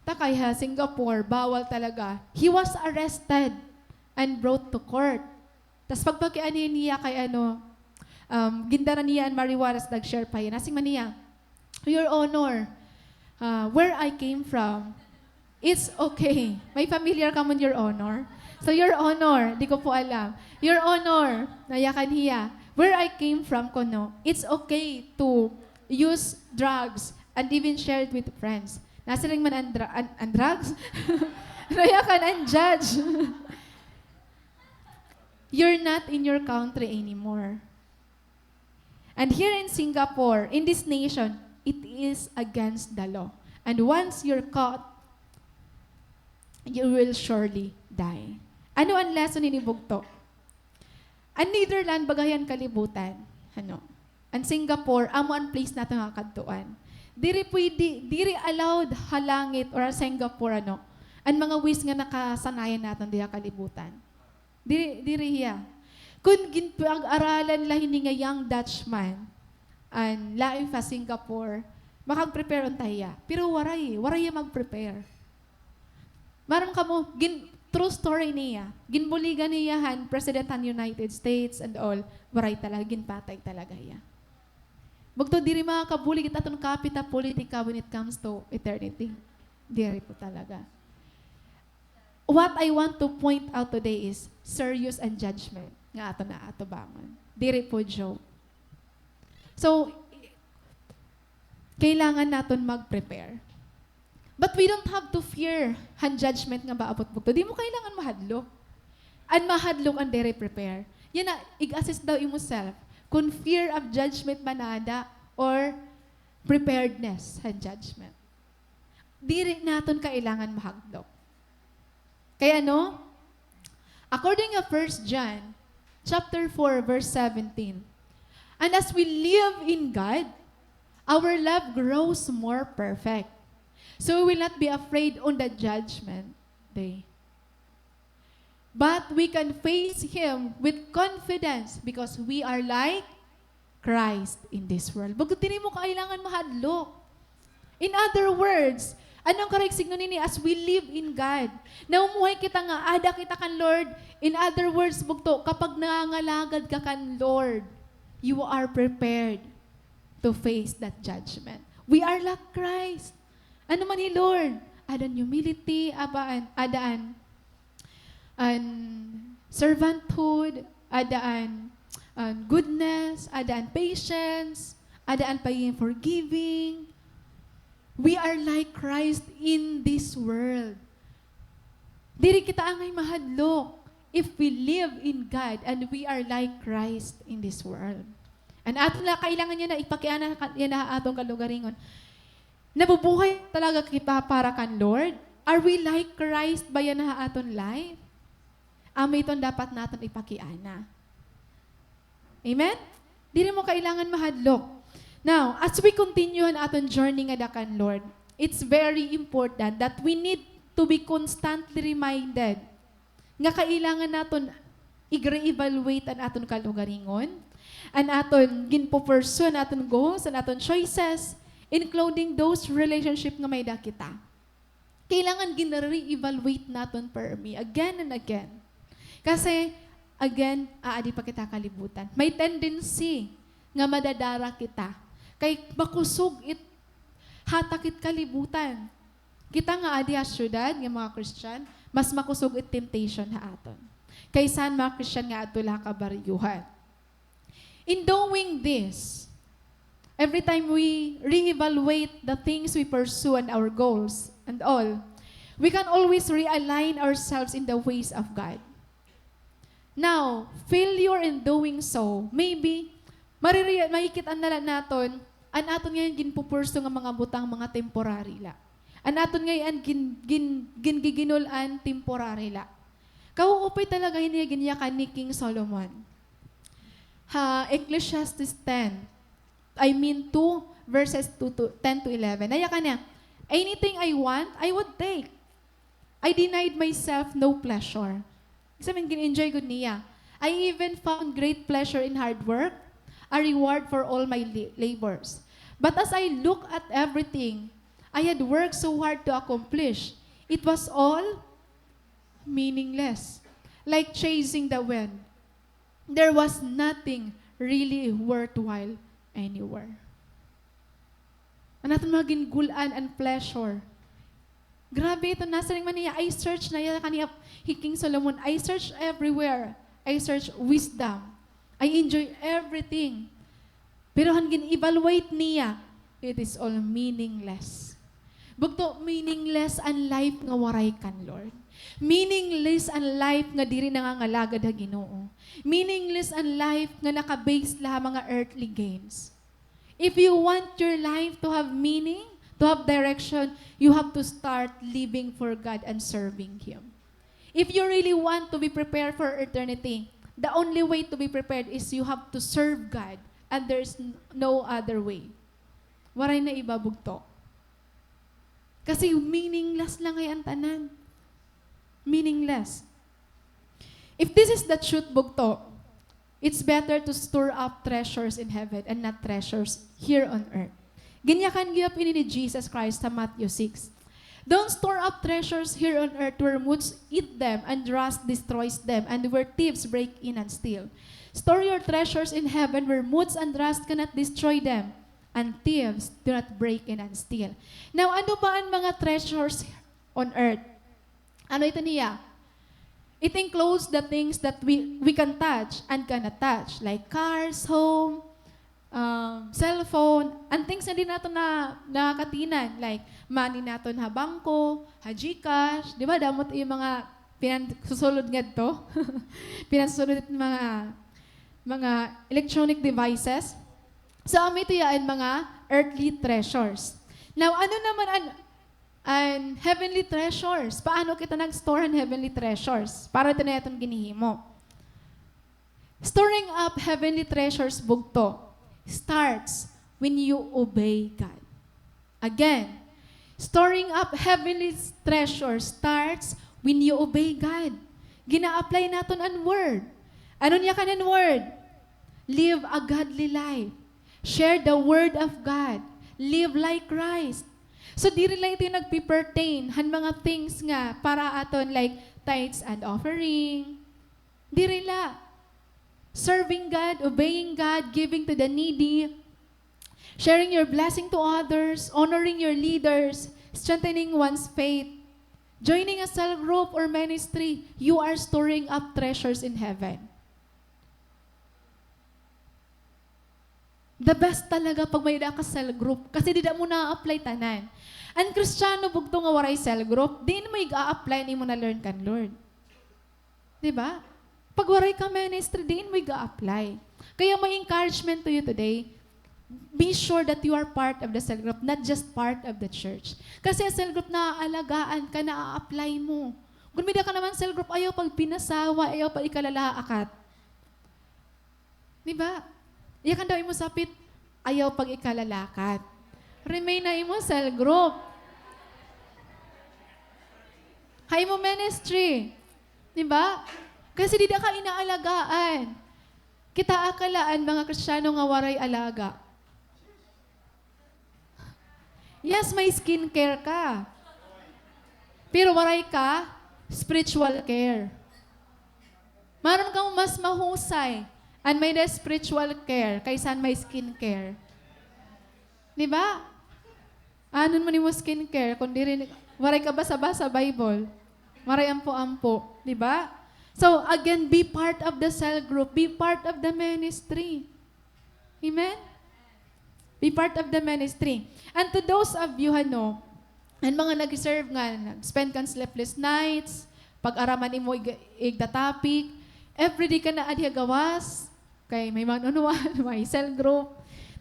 ta kay ha Singapore, bawal talaga. He was arrested and brought to court. Tas pagpakiana niya kay ano, um, gindara niya an marijuana, tas nag-share pa hiya. Nasiring man niya, "Your Honor, ah, where I came from, it's okay." May familiar kamo, Your Honor? So, "Your Honor, di ko po alam." "Your Honor," nayakan hiya, "where I came from kuno, it's okay to use drugs and even share it with friends." Nasiring man an dra-, an, an drugs? Nayakan an judge. "You're not in your country anymore. And here in Singapore, in this nation, it is against the law. And once you're caught, you will surely die." Ano an lesson hini, bugto? An Netherlands, baga hiya an kalibutan. Ano? An Singapore, amo an place naton nga kadtuan. Diri pwede, diri allowed ha langit or ha Singapore, ano, an mga ways nga nakasanayan naton dida ha kalibutan. Diri, diri hiya. Kon ginpag-aralan la hini nga young Dutchman an life ha Singapore, makag-prepare unta hiya. Pero waray, waray hiya mag-prepare. Maaram kamo, gin-, true story niya. Ginbuligan hiya han president han United States and all. Waray talaga, ginpatay talaga hiya. Bugto, diri makakabulig it aton kapita politika when it comes to eternity. Diri po talaga. What I want to point out today is serious an judgment nga aton nga atubangon. Diri po joke. So, kailangan naton mag-prepare. But we don't have to fear han judgment nga maabot, bugto. Di mo kailangan mahadlok. An mahadlok an diri prepare. Yana, ig-assess daw imo self kon fear of judgment ba naada or preparedness han judgment. Diri naton kailangan mahadlok. Kay ano? According to First John chapter four, verse seventeen, "And as we live in God, our love grows more perfect. So we will not be afraid on the judgment day. But we can face Him with confidence because we are like Christ in this world. Bugto, diri mo kailangan mahadlok. In other words, ano an karuyag signo nini? As we live in God, namumuhay kita nga ada kita kan Lord. In other words, bugto, kapag nangangalagad ka kan Lord, you are prepared to face that judgment. We are like Christ. Ano man hi Lord? Ada an humility, ada an, ada an an servanthood, ada an, an goodness, ada an patience, ada an pagiging forgiving. We are like Christ in this world. Diri kita angay mahadlok if we live in God and we are like Christ in this world. An aton la kailangan yana ipakiana ka-, yana ha aton kalugaringon. Nabubuhay talaga kita para kan Lord? Are we like Christ ba yana ha aton life? Amo iton dapat naton ipakiana. Amen? Diri mo kailangan mahadlok. Now, as we continue an aton journey ngada kan Lord, it's very important that we need to be constantly reminded nga kailangan naton ig-re-evaluate an aton kalugaringon, an aton ginpupursue, an aton goals, an aton choices, including those relationship nga may-ada kita. Kailangan gin-re-evaluate naton permi, again and again. Kasi, again, aadi pa kita kalibutan. May tendency nga madadara kita. Kay makusog it hatak it kalibutan. Kita nga adi ha syudad nga mga Christian, mas makusog it temptation ha aton kaysa han mga Christian nga adto la ha kabaryuhan. In doing this, every time we reevaluate the things we pursue and our goals and all, we can always realign ourselves in the ways of God. Now, failure in doing so, maybe, mariri-, makikit-an na la naton, an aton ngay-an ginpupurso nga mga butang, mga temporary la. An aton ngay-an gin-, gin-, gingiginul-an, temporary la. Kaupay talaga hini nga ginyakan ni King Solomon. Ha Ecclesiastes ten, I mean two, verses two to, ten to eleven. Nayakan niya, "Anything I want, I would take. I denied myself no pleasure." Ibig sabihin, gin-enjoy gud niya. "I even found great pleasure in hard work, a reward for all my li-, labors. But as I look at everything I had worked so hard to accomplish, it was all meaningless, like chasing the wind. There was nothing really worthwhile anywhere." An aton mga gingul-an an pleasure. Grabe ito, nasiring man niya, "I search," nayakan niya hi King Solomon, "I search everywhere. I search wisdom. I enjoy everything." Pero han gin-evaluate niya, it is all meaningless. Bugto, meaningless an life nga waray kan Lord. Meaningless an life nga diri nangangalagad ha Ginoo. Meaningless an life nga naka-base la ha mga earthly gains. If you want your life to have meaning, to have direction, you have to start living for God and serving Him. If you really want to be prepared for eternity, the only way to be prepared is you have to serve God, and there's n-, no other way. Waray na iba, bugto. Kasi meaningless la ngay-an tanan. Meaningless. If this is the truth, bugto, it's better to store up treasures in heaven and not treasures here on earth. Ginyakan gihap ini ni Jesus Christ ha Matthew six. "Don't store up treasures here on earth where moths eat them and rust destroys them and where thieves break in and steal. Store your treasures in heaven where moths and rust cannot destroy them and thieves do not break in and steal." Now, ano ba an mga treasures on earth? Ano ito niya? It includes the things that we, we can touch and cannot touch, like cars, home, um, cellphone, an things nga diri naton na, nakakatinan, like money naton ha bangko, ha GCash, di ba? Damo it mga pinansusulod ngadto. Pinansusulod it mga, mga electronic devices. So, amo ito ya an mga earthly treasures. Now, ano naman an An heavenly treasures. Paano kita nag-store han heavenly treasures? Paano ito na aton ginhihimo? Storing up heavenly treasures, bugto, starts when you obey God. Again, storing up heavenly treasures starts when you obey God. Gina-apply naton an word. Ano niya kanan word? Live a godly life. Share the word of God. Live like Christ. So, diri la ito nagpi-pertain han mga things nga para aton, like tithes and offering. Diri la. Serving God, obeying God, giving to the needy, sharing your blessing to others, honoring your leaders, strengthening one's faith, joining a cell group or ministry, you are storing up treasures in heaven. The best talaga pag may-ada ka cell group. Kasi dida mo na-apply tanan. An Kristiyano bugto nga waray cell group, diin mo ig-a-apply an imo na-learn kan Lord. Di ba? Pag waray ka ministry, diin mo ig-a-apply. Kaya my encouragement to you today, be sure that you are part of the cell group, not just part of the church. Kasi an cell group, naaalagaan ka, naa-apply mo. Kon may-ada ka naman cell group, ayaw pagpinasaway, ayaw pag-ikalalakat. Di ba? Yakan daw imo sapit, ayaw pag-ikalalakat. Remain ha imo cell group. Ha imo ministry. Di ba? Kasi dida ka inaalagaan. Kitaa ka la an mga Kristiyano nga waray alaga. Yes, may skincare ka. Pero waray ka spiritual care. Maaram kamo mas mahusay an may-ada spiritual care kaysa an may skincare. Di ba? Aanhon mo nimo skincare kon diri, waray ka basa-basa Bible. Waray ampo-ampo, di ba? So, again, be part of the cell group, be part of the ministry. Amen? Be part of the ministry. And to those of you, ano, an mga nag-serve nga, nag-spend kan sleepless nights, pag-araman imo ig-, igda topic, everyday ka na adi ha gawas, kay may manunuan, may cell group,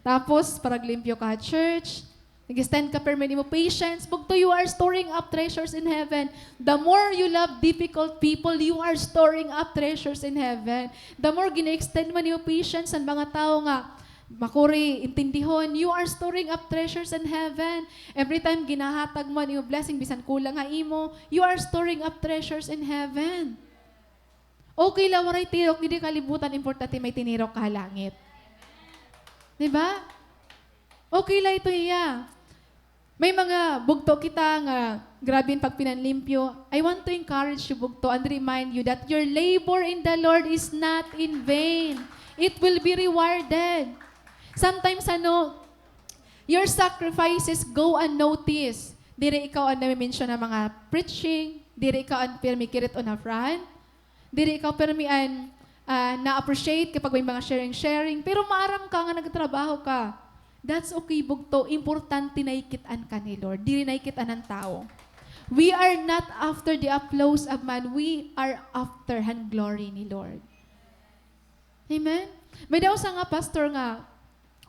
tapos paraglimpyo ka ha church, nag-extend ka permi imo patience, bugto, you are storing up treasures in heaven. The more you love difficult people, you are storing up treasures in heaven. The more gina-extend mo nimo patience an mga tawo nga makuri intindihon, you are storing up treasures in heaven. Every time ginahatag mo an imo blessing, bisan kulang ha imo, you are storing up treasures in heaven. Okay la waray tirok didi kalibutan, importante may tinirok ka ha langit. Di ba? Okay la ito hiya. May mga bugto kita nga grabe an pagpinanlimpyo. I want to encourage you, bugto, and remind you that your labor in the Lord is not in vain. It will be rewarded. Sometimes, ano, your sacrifices go unnoticed. Diri ikaw an nami-mention ha mga preaching, diri ikaw an pirmi kirit-on ha front, diri ikaw pirmi an, ah, na-appreciate kapag may mga sharing-sharing, pero maaram ka nga nagtrabaho ka. That's okay, bugto. Importante nakikit-an ka ni Lord. Diri nakikit-an han tawo. We are not after the applause of man. We are after han glory ni Lord. Amen? May-ada usa nga pastor nga,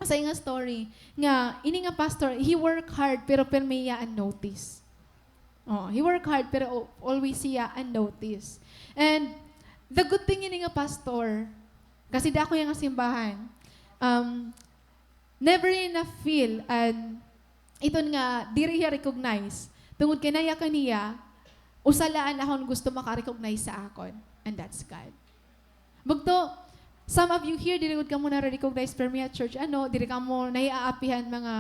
sa iya nga story, nga ini nga pastor, he work hard, pero pirmi hiya unnoticed. Oh, he work hard, pero al-, always hiya unnoticed. And the good thing ini nga pastor, kasi dako hiya nga simbahan, um, never niya na-feel an iton nga diri hiya recognize. Tungod kay nayakan hiya, usa la an akon gusto maka-recognize sa akon, and that's God. Bugto, some of you here, diri gud kamo nare-recognize permi ha church, ano, diri kamo nahiaapi han mga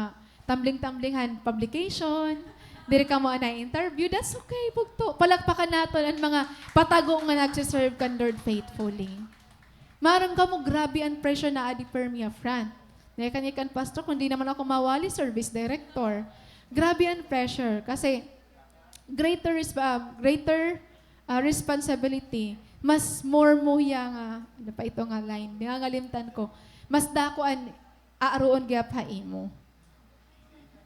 tumbling-tumbling han publication, diri kamo na-interview, that's okay, bugto. Palakpakan naton an mga patago nga nagse-serve kan Lord faithfully. Maaram kamo, grabe an pressure na adi permi ha front. Nayakan hiya kan pastor, kon di naman ako mawali, service director. Grabe an pressure, kasi greater resp-, ah, greater, ah, responsibility, mas more mo hiya nga, ano pa ito nga line, nangangalimtan ko, mas dako an aaruon gihap ha imo.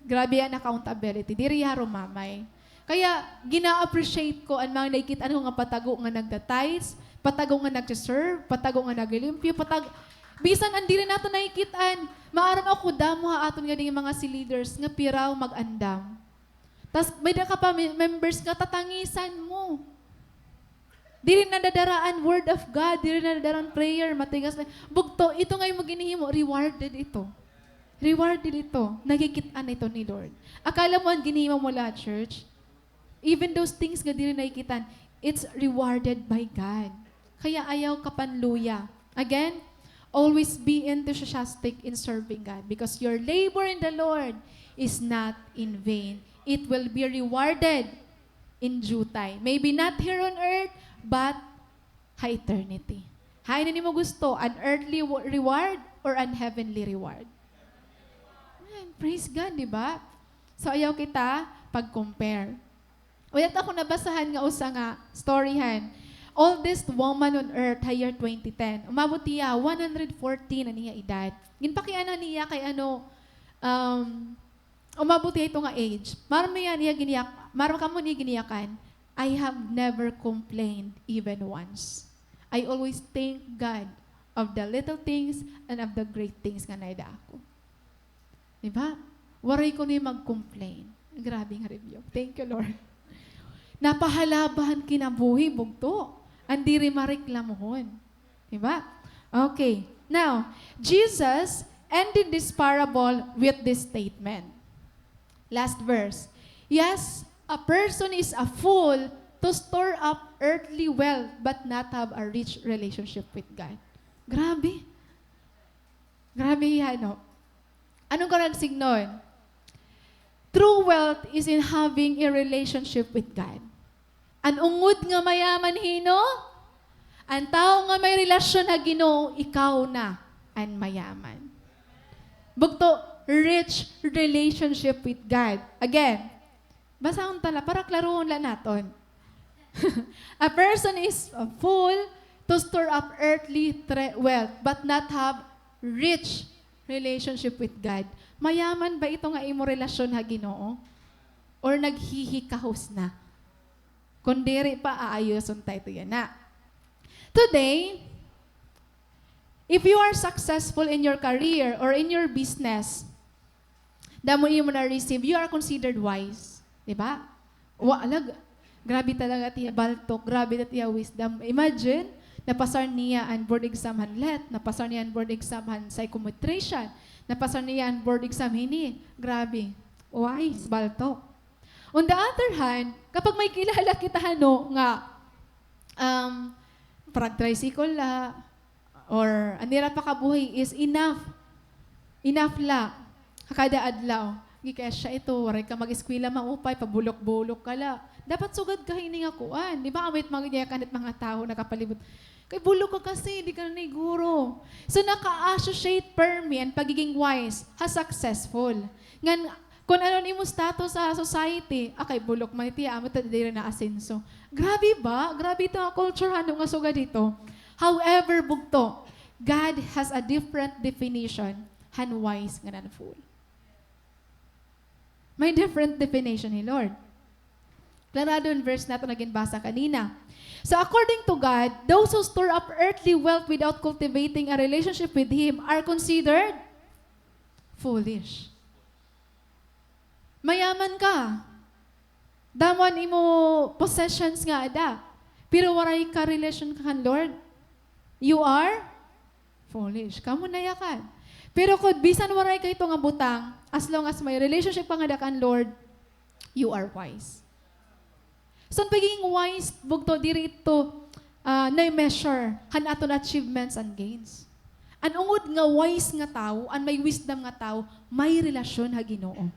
Grabe an accountability, diri hiya rumamay. Kaya, gina-appreciate ko an mga nakikit-an ko nga patago nga nagta-tithes, patago nga nagse-serve, patago nga naglilimpyo, patag-, bisan an diri naton nakikit-an, maaram ako damo ha aton nganhi mga cell leaders nga pira mag-andam. Tas may-ada ka pa me-, members nga tatangisan mo. Diri nadadara an word of God, diri nadadara an prayer, matigas na. Bugto, ito nga imo ginhihimo, rewarded ito. Rewarded ito. Nakikit-an ito ni Lord. Akala mo an ginhihimo mo la, church? Even those things nga diri nakikit-an, it's rewarded by God. Kaya ayaw ka panluya. Again, Always be enthusiastic in serving God because your labor in the Lord is not in vain. It will be rewarded in due time. Maybe not here on earth, but ha eternity. Hain an imo gusto, an earthly wo-, reward or an heavenly reward? Amen. Praise God, di ba? So, ayaw kita pag-compare. Uy, ato ako nabasahan nga usa nga story han oldest woman on earth ha year twenty ten. Umabot hiya one hundred fourteen an iya edad. Ginpakiana niya kay ano, um, umabot hiya ito nga age. Maaram niya, niya giniyak-, maaram kamo niya giniyakan, "I have never complained even once. I always thank God of the little things and of the great things nga naay-ada ako." Di ba? Waray kuno mag-complain. Grabe nga rebuke. Thank you, Lord. Napahalaba han kinabuhi, bugto. An diri mareklamohon. Di ba? Okay. Now, Jesus ended this parable with this statement. Last verse. "Yes, a person is a fool to store up earthly wealth but not have a rich relationship with God." Grabe. Grabe hiya, no? Ano an karuyag sidngon? True wealth is in having a relationship with God. An ungod nga mayaman hin-o? An tawo nga may relasyon ha Ginoo, ikaw na an mayaman. Bugto, rich relationship with God. Again, basahon ta la, para klarohon la naton. A person is a fool to store up earthly tre-, wealth, but not have rich relationship with God. Mayaman ba ito nga imo relasyon ha Ginoo? Or naghihikahos na? Kon diri pa, aayoson ta ito yana. Today, if you are successful in your career or in your business, damo imo na-receive, you are considered wise. Di ba? Wa, alag, grabe talaga tiya baltok, grabe na tiya wisdom. Imagine, napasar niya an board exam han let, napasar niya an board exam han psychometrician, napasar niya an board exam hini. Grabe. Wise, baltok. On the other hand, kapag may kilala kita, ano, nga, um, parag-tricycle la, or an ira pakabuhi is enough. Enough la. Ha kada adlaw. Gikasya ito, waray ka mag-eskwela maupay, pabulok-bulok ka la. Dapat sugad ka hini nga kuan. Di ba, amo it mga, yakan it mga tawo nakapalibot. Kay bulok ka kasi, di ka na niguro. So, naka-associate permi an pagiging wise ha successful. Ngan, kon ano an imo status sa society, ah, kay bulok man iti, amo ta diri naasenso. Grabe ba? Grabe ito nga culture, ano, nga sugad hito. However, bugto, God has a different definition han wise ngan han fool. May different definition hi Lord. Klarado in verse naton nga ginbasa kanina. So, according to God, those who store up earthly wealth without cultivating a relationship with Him are considered foolish. Mayaman ka. Damo an imo possessions nga ada. Pero waray ka relasyon kan Lord. You are foolish. Kamo nayakan. Pero kon bisan waray ka hito nga butang, as long as may relationship ka ngada kan Lord, you are wise. So, an pagiging wise, bugto, diri ito, ah, na-measure han aton achievements and gains. An ungod nga wise nga tawo, an may wisdom nga tawo, may relasyon ha Ginoo.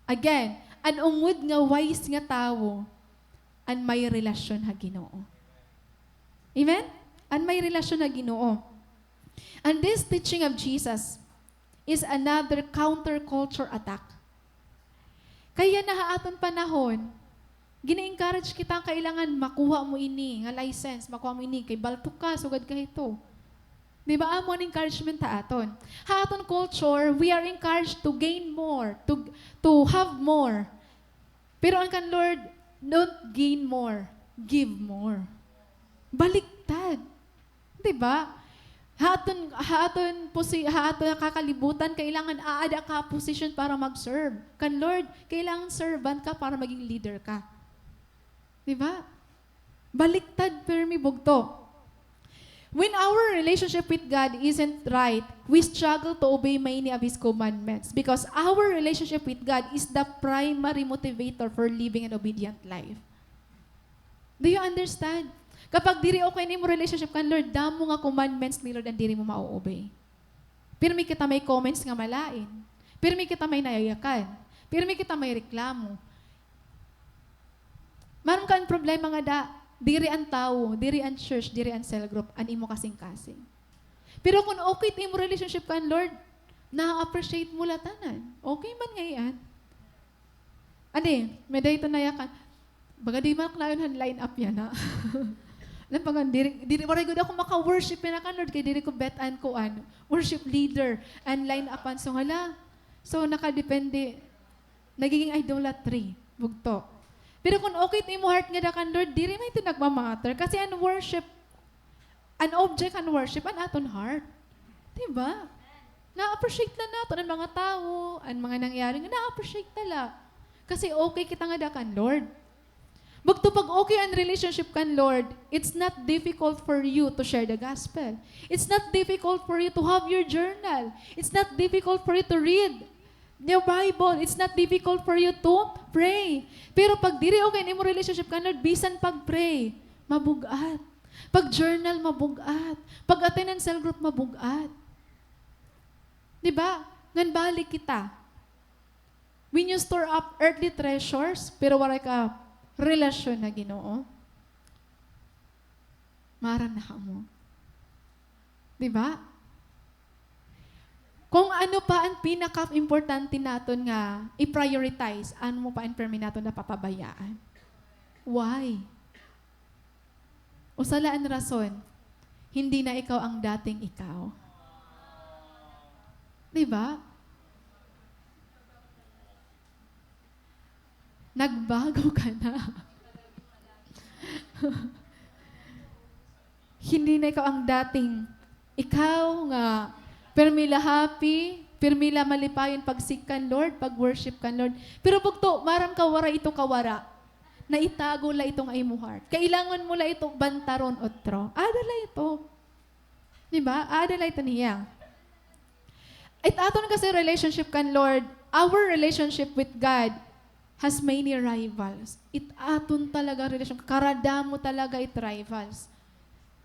Again, an ungod nga wise nga tawo, an may relasyon ha Ginoo. Amen? An may relasyon ha Ginoo. And this teaching of Jesus is another counterculture attack. Kay yana ha aton panahon, gina-encourage kita, kailangan makuha mo ini nga license, makuha mo ini, kay baltok ka, sugad ka hito. Di ba, amo an encouragement ha aton. Ha aton culture, we are encouraged to gain more, to, to have more. Pero an kan Lord, "Don't gain more, give more." Baliktad. Di ba? Ha aton, ha aton posi-, ha aton kakalibutan, kailangan aada ka ha position para mag-serve. Kan Lord, kailangan servant ka para maging leader ka. Di ba? Baliktad permi, bugto. When our relationship with God isn't right, we struggle to obey many of His commandments because our relationship with God is the primary motivator for living an obedient life. Do you understand? Kapag diri okay an imo relationship kan Lord, damo nga commandments ni Lord an diri mo ma-obey. Pirmi kita may comments nga malain. Pirmi kita may nayayakan. Pirmi kita may reklamo. Maaram ka, an problema ngada, diri an tawo, diri an church, diri an cell group, an imo kasingkasing. Pero kon okay it imo relationship kan Lord, na-appreciate mo la tanan. Okay man ngay-an. Adi, may-ada ito nayakan. Baga di man ak layon han line up yana. Alam pa nga, diri, diri, waray gud ako maka-worship yana kan Lord, kay diri ko bet an kuan, worship leader, an line upan. So, hala. So, nakadepende, nagiging idolatry, bugto. Pero kon okay it imo heart ngada kan Lord, diri man ito nagmamatter. Kasi an worship, an object han worship, an aton heart. Di ba? Na-appreciate la naton an mga tawo, an mga nangyari nga na-appreciate ta la. Kasi okay kita ngada kan Lord. Bugto, pag okay an relationship kan Lord, it's not difficult for you to share the gospel. It's not difficult for you to have your journal. It's not difficult for you to read your Bible. It's not difficult for you to pray. Pero pag diri okay an imo relationship kan Lord, bisan pag-pray, mabug-at. Pag-journal, mabug-at. Pag-attend han cell group, mabug-at. Di ba? Ngan balik kita. When you store up earthly treasures, pero waray ka relasyon ha Ginoo, maaram na kamo. Di ba? Kung ano pa an pinaka-importante naton nga i-prioritize, amo pa an pirmi naton napapabayaan. Why? Usa la an rason, hindi na ikaw ang dating ikaw. Di ba? Nagbago ka na. Hindi na ikaw ang dating ikaw nga pirmi la happy, pirmi la malipayon pag-seek kan Lord, pag-worship kan Lord. Pero bugto, maaram ka, waray ito kawara. Naitago la ito nga imo heart. Kailangan mo la ito bantaron utro. Aada la ito. Di ba? Aada la ito niya. It aton kasi relationship kan Lord, our relationship with God has many rivals. It aton talaga relation, karadamo talaga it rivals.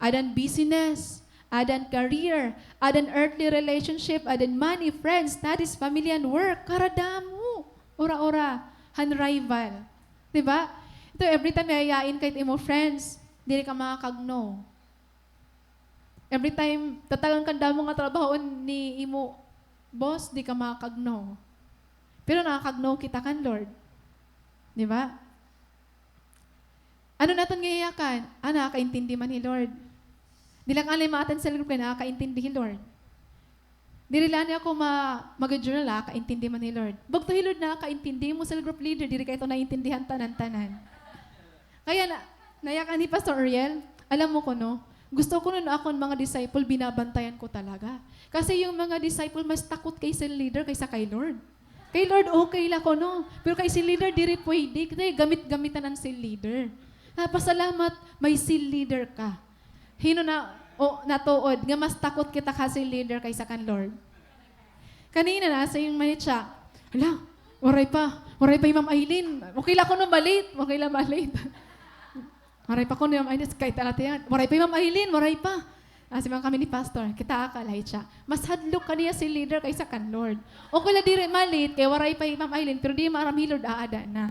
Adan business, adan career, adan earthly relationship, adan money, friends, studies, family, and work. Karadamo. Ura-ura, han rival. Di ba? Ito, every time yayain ka it imo friends, diri ka makakagno. Every time, tatagan ka damo nga trabahoon ni imo boss, di ka makakagno. Pero nakakagno kita kan Lord. Di ba? Ano naton nga iyakan? Ah, nakakaintindi man hi Lord. Diri la anay ma-attend cell group kay nakakaintindi hi Lord. Diri la anay ako ma-, mag-journal, nakakaintindi man hi Lord. Bugto hi Lord nakakaintindi mo, cell group leader, diri ka ito naintindihan tanan-tanan. Kaya na, nayakan hi Pastor Ariel, alam mo kuno, gusto ko na akon mga disciple, binabantayan ko talaga. Kasi yung mga disciple, mas takot kay cell leader kaysa kay Lord. Kay Lord, okay la kuno. Pero kay cell leader, diri pwede. Kasi gamit-gamitan an cell leader. Napasalamat, may cell leader ka. Hin-o na, o, natuod nga mas takot kita ka cell leader kaysa kan Lord? Kanina na, saying man hi Cha, "Hala, waray pa. Waray pa hi Ma'am Aileen." Okay la kuno ma-late. Okay la ma-late. Waray pa kuno hi Ma'am Aileen. Kay talatian, "Waray pa hi Ma'am Aileen, waray pa." Asiman kami ni Pastor, "Kitaa ka, la hi Cha. Mas hadlok ka niya cell leader kaysa kan Lord." Okay la diri ma-late, kay waray pa hi Ma'am Aileen, pero di maaram hi Lord, aada na.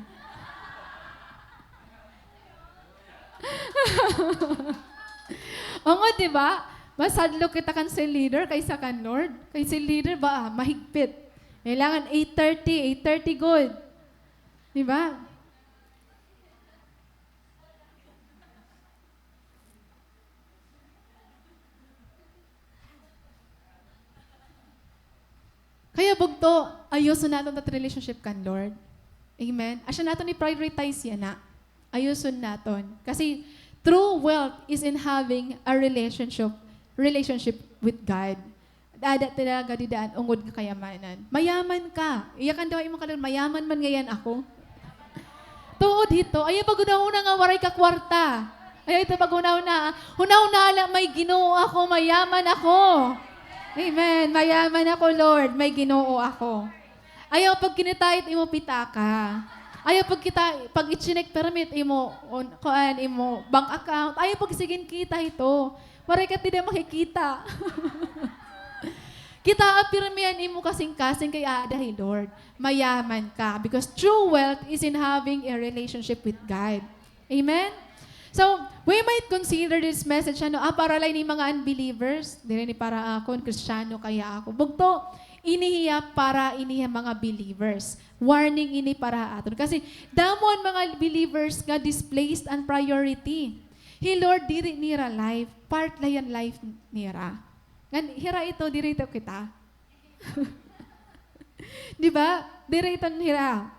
Oo nga, di ba? Mas hadlok kita kan cell leader kaysa kan Lord. Kay cell leader ba, ah, mahigpit. Kailangan eight thirty, eight thirty good. Di ba? Kaya bugto, ayuson naton it relationship kan Lord. Amen? Asya naton i-prioritize yana. Ayuson naton. Kasi true wealth is in having a relationship, relationship with God. Aada talaga dida an ungod nga kayamanan. Mayaman ka. Iyakan daw imo kalor, mayaman man ngay-an ako. Tuod hito, ayaw paghunahuna nga waray ka kwarta. Ayaw ito paghunahuna. Hunahuna la, may Ginoo ako, mayaman ako. Amen. Mayaman ako, Lord. May Ginoo ako. Ayaw pagkinita it imo pitaka. Ayaw pagkita, pag i-chinek pirmi it imo, on, kuan, imo bank account. Ayaw pagsigin kita ito. Waray ka tida makikita. Kitaa pirmi an imo kasingkasing kay aada hi Lord. Mayaman ka. Because true wealth is in having a relationship with God. Amen? So, we might consider this message, ano, ah, para la ini mga unbelievers, diri ini para akon, Kristiyano kaya ako. Bugto, ini hiya para ini hiya mga believers. Warning ini para ha aton. Kasi, damo an mga believers nga displaced an priority. Hi Lord, diri nira life, part la hiya an life nira. Ngan, hira ito, diri ito kita. Di ba? Diri ito hira.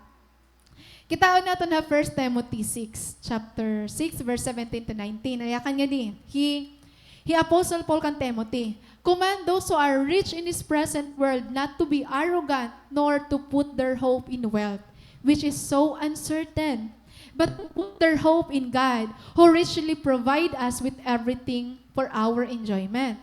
Kitaon naton ha First Timothy six, chapter six, verse seventeen to nineteen. An yakan ngadi, hi, hi Apostle Paul kan Timothy, "Command those who are rich in this present world not to be arrogant, nor to put their hope in wealth, which is so uncertain, but to put their hope in God, who richly provide us with everything for our enjoyment."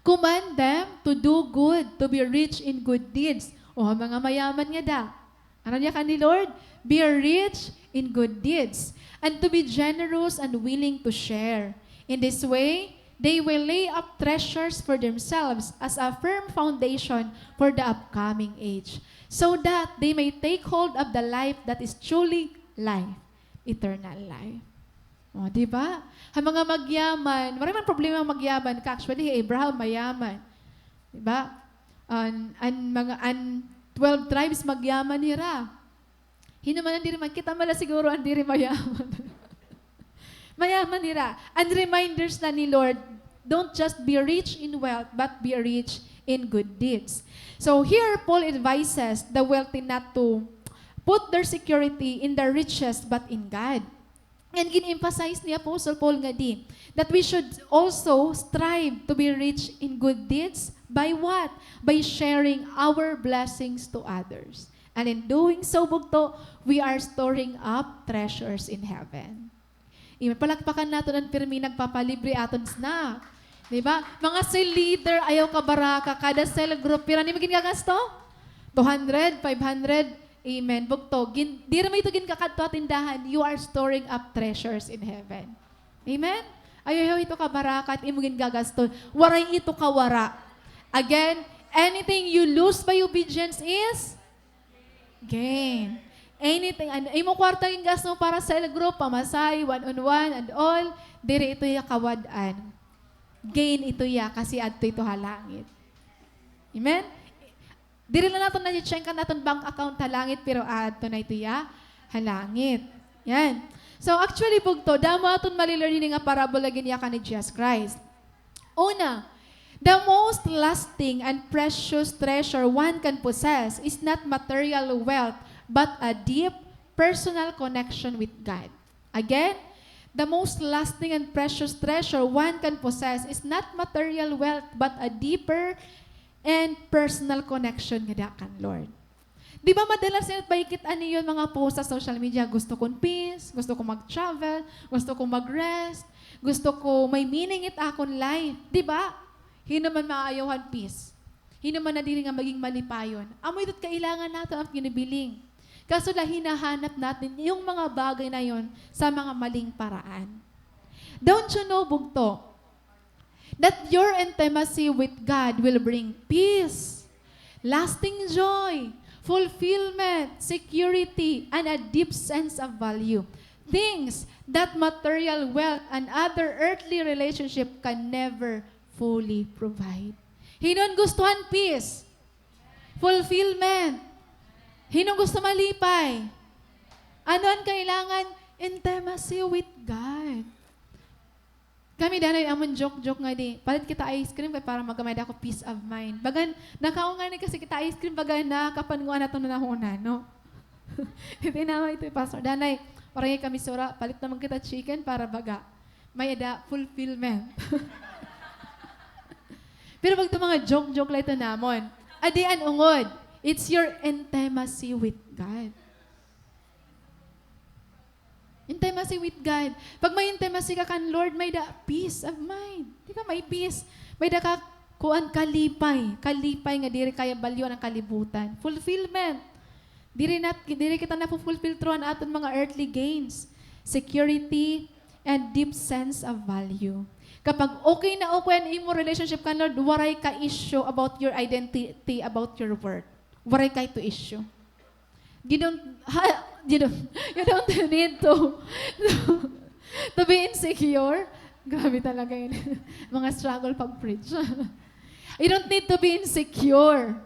Command them to do good, to be rich in good deeds. O, mga mayaman ngada. Ano an yakan ni Lord? Be rich in good deeds, and to be generous and willing to share. In this way, they will lay up treasures for themselves as a firm foundation for the upcoming age, so that they may take hold of the life that is truly life, eternal life. O, di ba? Ha mga magyaman, waray man problema an magyaman ka. Actually, hi Abraham mayaman. Di ba? An, an mga, an twelve tribes magyaman hira. Hin-o man an diri man, kita man la siguro an diri mayaman. Mayaman hira. An reminders la ni Lord, don't just be rich in wealth, but be rich in good deeds. So here, Paul advises the wealthy not to put their security in their riches, but in God. And gin-emphasize ni Apostle Paul ngadi that we should also strive to be rich in good deeds. By what? By sharing our blessings to others. And in doing so, bugto, we are storing up treasures in heaven. Amen. Palakpakan naton an pirmi nagpapalibre aton snack. Di ba? Mga cell leader, ayaw kabaraka. Kada cell group, pira an imo gingagasto? Two hundred, five hundred. Amen. Bugto, gin-, diri mo ito ginkakadto ha tindahan, you are storing up treasures in heaven. Amen? Ayaw ito kabaraka it imo gingagasto. Waray ito kawara. Again, anything you lose by obedience is gain. Anything, an imo kwarta gingasto para cell group, pamasahe, one on one, and all, diri ito iya kawad-an. Gain ito iya kasi adto ito ha langit. Amen? Diri la naton na-check an aton bank account ha langit, pero aadto na ito iya ha langit. Yan. So, actually, bugto, damo aton mali-learn hini nga parable nga ginyakan ni Jesus Christ. Una, the most lasting and precious treasure one can possess is not material wealth, but a deep personal connection with God. Again, the most lasting and precious treasure one can possess is not material wealth, but a deeper and personal connection ngada kan Lord. Di ba madalas niyo it makikit-an niyo an mga post ha social media, "Gusto kon peace, gusto ko mag-travel, gusto ko mag-rest, gusto ko may meaning it akon life." Di ba? Hin-o man maayaw han peace? Hin-o man nadiri nga maging malipayon? Amo ito it kailangan naton an ginibiling. Kaso la hinahanap natin yung mga bagay na yon sa mga maling paraan. Don't you know, bugto, that your intimacy with God will bring peace, lasting joy, fulfillment, security, and a deep sense of value. Things that material wealth and other earthly relationship can never fully provide. Hin-o an gusto han peace? Fulfillment. Hin-o an gusto malipay? Ano an kailangan? Intimacy with God. Kami danay amon joke-joke ngadi, palit kita ice cream kay para magkamay-ada ako peace of mind. Bagan, nakaon ngani kasi kita ice cream, bagan nakakapanguan aton hunahuna, no? Ito naman ito, Pastor. Danay, waray kami sura, palit naman kita chicken para baga may-ada fulfillment. Pero pag ito mga joke-joke la ito namon. Adi an ungod, it's your intimacy with God. Intimacy with God. Pag may intimacy ka kan Lord, may-ada peace of mind. Di ba? May peace. May-ada ka, kuan, kalipay. Kalipay nga diri kaya balyoan an kalibutan. Fulfillment. Diri nat-, diri kita nafu-fulfill through an aton mga earthly gains, security, and deep sense of value. Kapag okay na okay an imo relationship kan Lord, waray ka issue about your identity, about your worth. Waray ka ito issue. You don't, ha, you don't, you don't need to, to be insecure. Grabe talaga yun. Mga struggle pag-preach. You don't need to be insecure.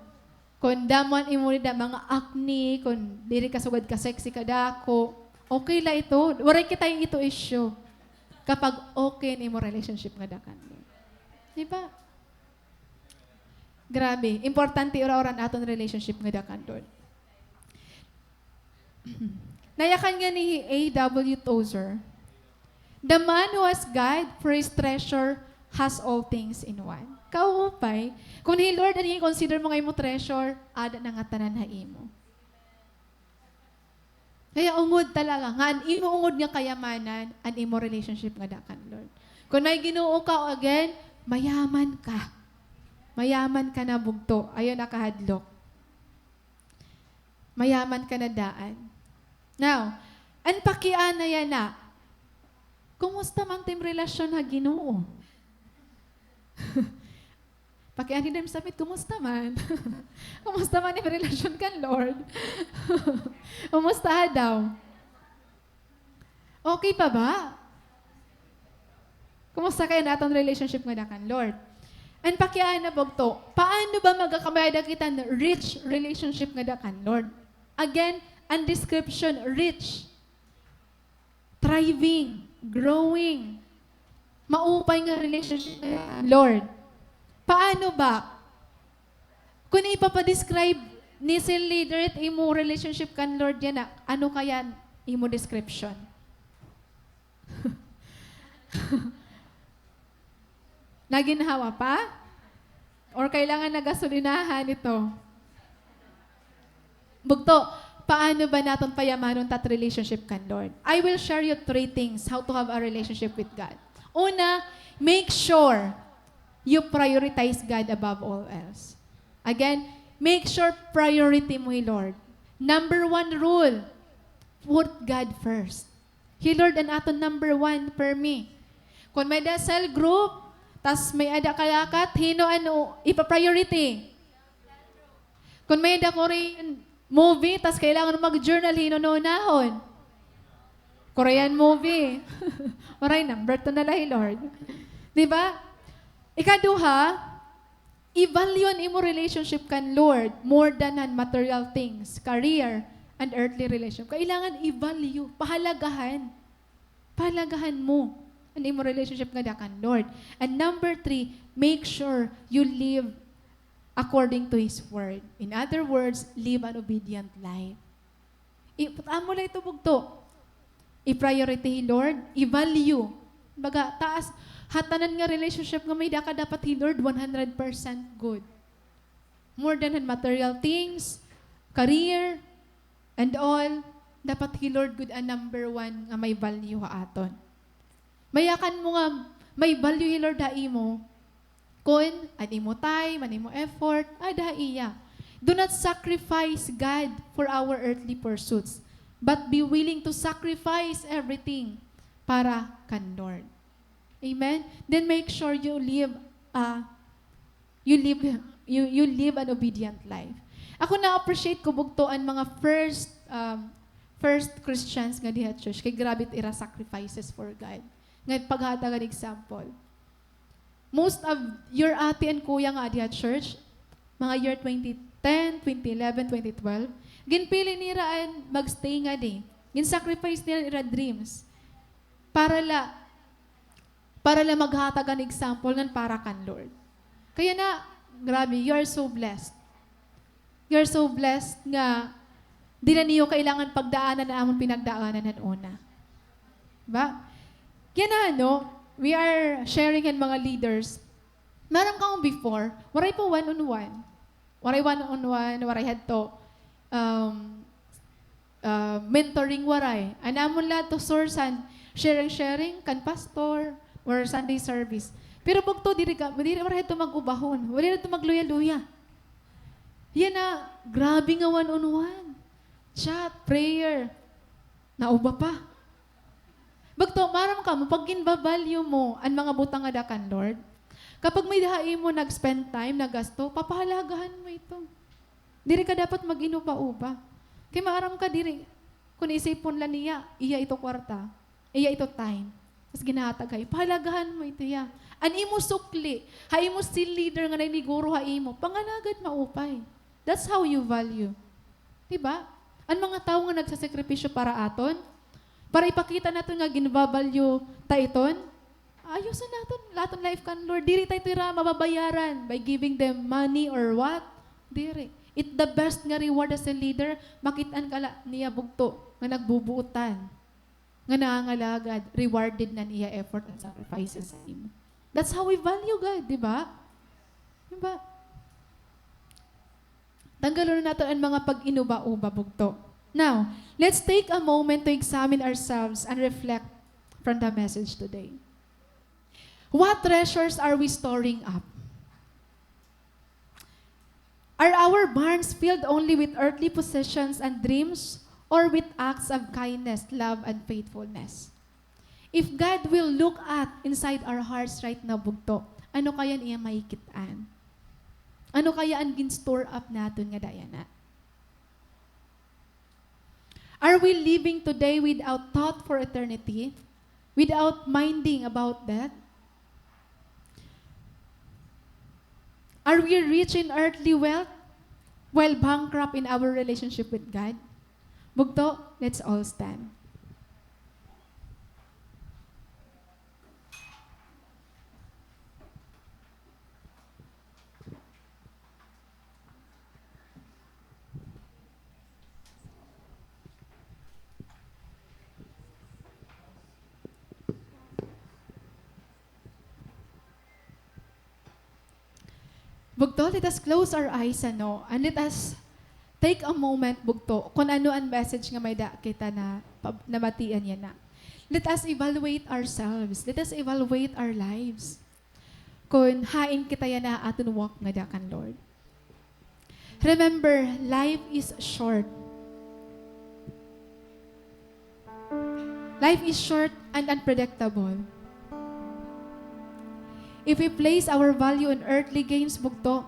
Kon damo an imo dida mga acne, kon diri ka sugad ka sexy, kadako, okay la ito. Waray kita ito issue kapag okay an imo relationship ngada kan Lord. Di ba? Grabe, importante ura-ura an aton relationship ngada kan Lord. Nayakan ngani hi A W Tozer, "The man who has God for his treasure has all things in one." Kaupay, kon hi Lord an i-consider mo nga imo treasure, ada na ngatanan ha imo. Kaya ungod talaga nga an imo ungod nga kayamanan, an imo relationship ngada kan Lord. Kon may Ginoo ka, again, mayaman ka. Mayaman ka na bugto. Ayaw na kahadlok. Mayaman ka na daan. Now, an pakiana yana, kumusta man it im relasyon ha Ginoo? Pakiana hini im sapit, kumusta man? Kumusta man im relasyon kan Lord? Kumusta daw? Okay pa ba? Kumusta kay an aton relationship ngada kan Lord? An pakiana bugto, paano ba magakamayada kita hin rich relationship ngada kan Lord? Again, an description, rich. Thriving, growing. Maupay nga relationship ngada kan Lord. Paano ba? Kon ipapa-describe ni cell leader it imo relationship kan Lord yana, ano kaya an imo description? Naginhawa pa? Or kailangan na gasolinahan ito? Bugto, paano ba naton payamanon it at relationship kan Lord? I will share you three things how to have a relationship with God. Una, make sure you prioritize God above all else. Again, make sure priority mo hi Lord. Number one rule, put God first. Hi Lord an aton number one permi. Kon may-ada cell group, tas may-ada kalakat, hin-o an ipa-priority? Kon may-ada Korean movie, tas kailangan mag-journal, hin-o an unahon? Korean movie. Waray, number two na la hi Lord. Di ba? Ikaduha, i-value an imo relationship kan Lord more than han material things, career, and earthly relationship. Kailangan i-value, pahalagahan. Pahalagahan mo an imo relationship ngada kan Lord. And number three, make sure you live according to His word. In other words, live an obedient life. I-, amo la ito bugto. I-priority hi Lord, i-value. Baga, taas, ha tanan nga relationship nga may-ada ka, dapat hi Lord one hundred percent good. More than han material things, career, and all, dapat hi Lord gud an number one nga may value ha aton. Mayakan mo nga may value hi Lord ha imo. Kon an imo time, an imo effort, aada ha iya. Do not sacrifice God for our earthly pursuits, but be willing to sacrifice everything para kan Lord. Amen? Then make sure you live, ah, you live, you, you live an obedient life. Ako na-appreciate ko bugto an mga first, um, first Christians nga diha church, kay grabe it ira sacrifices for God. Nga paghatagan example. Most of your ate and kuya nga adi ha church, mga year twenty ten, twenty eleven, twenty twelve, ginpili nira an magstay ngadi. Gin-sacrifice nira ira dreams para la, para la maghatag an example ngan para kan Lord. Kaya na, grabe, you are so blessed. You're so blessed nga diri na niyo kailangan pagdaanan an amon pinagdaanan han una. Ba? Yana, no, we are sharing han mga leaders. Maaram kamo before, waray pa one-on-one. Waray one-on-one, waray hadto, um, ah, mentoring, waray. An amon la hadto source han sharing-sharing kan pastor or Sunday service. Pero bugto, diri ka, diri, waray hadto mag-ubahon. Waray hadto magluya-luya. Yana, grabe nga one-on-one. Chat, prayer. Nauba pa. Bugto, maaram kamo, pag ginba-value mo an mga butang nga dida kan Lord, kapag may-ada ha imo nag-spend time, naggasto, papahalagahan mo ito. Diri ka dapat mag-inuba-uba. Kay maaram ka, diri, kon isipon la niya, iya ito kwarta, iya ito time. Tas ginhahatag ha iyo, pahalagahan mo ito iya. An imo sukli, ha imo cell leader nga naniniguro ha imo, pangalagad maupay. That's how you value. Di ba? An mga tawo nga nagsasakripisyo para aton, para ipakita naton nga ginba-value ta iton, ayuson naton la aton life kan Lord. Diri ta ito ira mababayaran by giving them money or what. Diri. It the best nga reward as a leader, makit-an ka la niya bugto nga nagbubuotan, nga nangangalagad, rewarded na an iya effort and sacrifices sa imo. That's how we value God, di ba? Di ba? Tanggalon na naton an mga pag-inuba-uba, bugto. Now, let's take a moment to examine ourselves and reflect from the message today. What treasures are we storing up? Are our barns filled only with earthly possessions and dreams, or with acts of kindness, love, and faithfulness? If God will look at inside our hearts right now, bugto, ano kaya an iya makikit-an? Ano kaya an gin-store up naton ngada yana? Are we living today without thought for eternity, without minding about death? Are we rich in earthly wealth while bankrupt in our relationship with God? Bugto, let's all stand. Bugto, let us close our eyes, ano, and let us take a moment, bugto, kon ano an message nga may-ada kita na pa-, nabatian yana. Let us evaluate ourselves. Let us evaluate our lives. Kon hain kita yana ha aton walk ngada kan Lord. Remember, life is short. Life is short and unpredictable. If we place our value on earthly gains, bugto,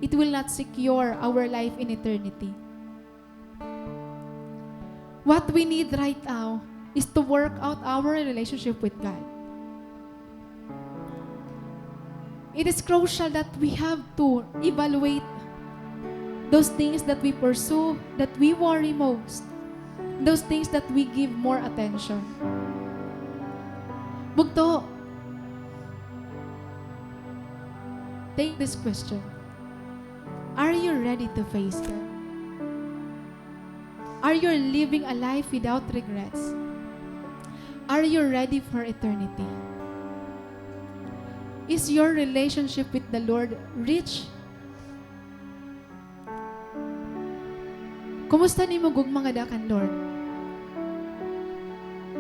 it will not secure our life in eternity. What we need right now is to work out our relationship with God. It is crucial that we have to evaluate those things that we pursue, that we worry most, those things that we give more attention. Bugto, take this question. Are you ready to face God? Are you living a life without regrets? Are you ready for eternity? Is your relationship with the Lord rich? Kumusta an imo gugma ngada kan Lord?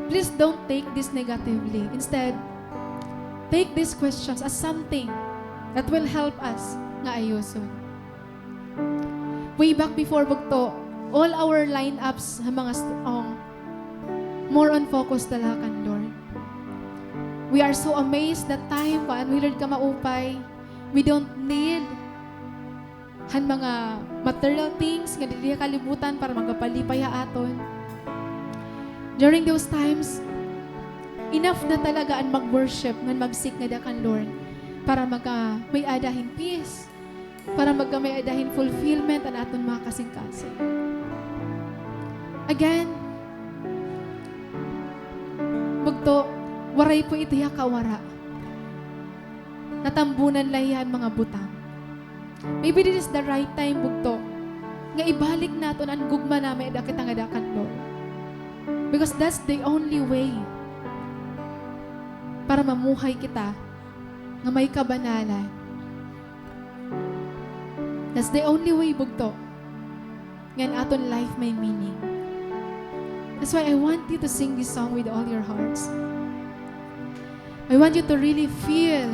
Please don't take this negatively. Instead, take these questions as something that will help us nga ayuson. Way back before, bugto, all our lineups ha mga song, more on focus talaga kan Lord. We are so amazed that time, kuan, we learn ka maupay. We don't need han mga material things nga didi ha kalibutan para magapalipay ha aton. During those times, enough na talaga an mag-worship ngan mag-seek ngada kan Lord para maka-, may-ada hin peace, para magkamay-ada hin fulfillment an aton mga kasingkasing. Again, bugto, waray po ito hiya kawara. Natambunan la hiya han mga butang. Maybe this is the right time, bugto, nga ibalik naton an gugma nga may-ada kita ngada kan Lord. Because that's the only way para mamuhay kita nga may kabanalan. That's the only way, bugto, nga an aton life may meaning. That's why I want you to sing this song with all your hearts. I want you to really feel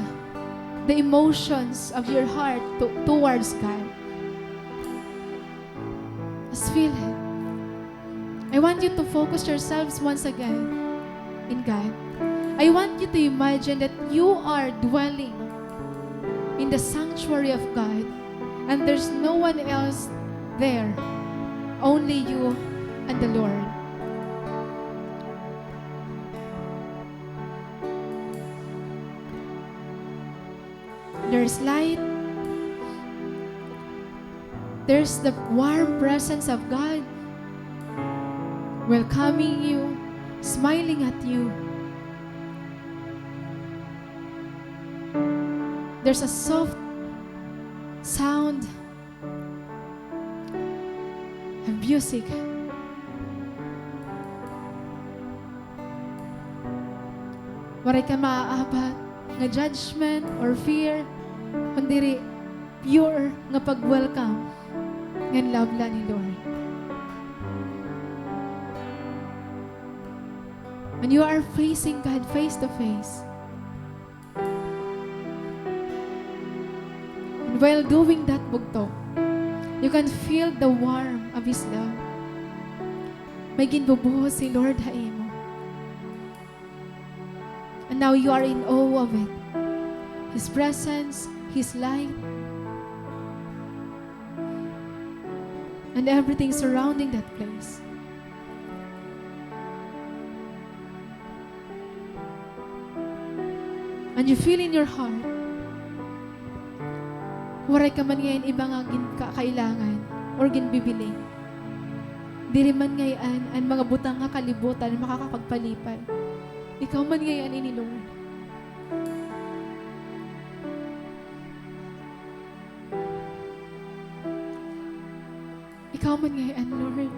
the emotions of your heart to-, towards God. Just feel it. I want you to focus yourselves once again in God. I want you to imagine that you are dwelling in the sanctuary of God, and there's no one else there, only you and the Lord. There's light. There's the warm presence of God welcoming you, smiling at you. There's a soft sound of music. Waray ka maaabat nga judgment or fear, kun diri pure nga pag-welcome ngan love la ni Lord. And you are facing God face to face. And while doing that, bugto, you can feel the warmth of His love. May ginbubuhos si Lord ha imo. And now you are in awe of it. His presence, His light, and everything surrounding that place. And you feel in your heart, waray ka man ngay-an iba nga ginkakailangan or ginbibiling. Diri man ngay-an an mga butang ha kalibutan makakapagpalipay. Ikaw man ngay-an ini, Lord. Ikaw man ngay-an, Lord,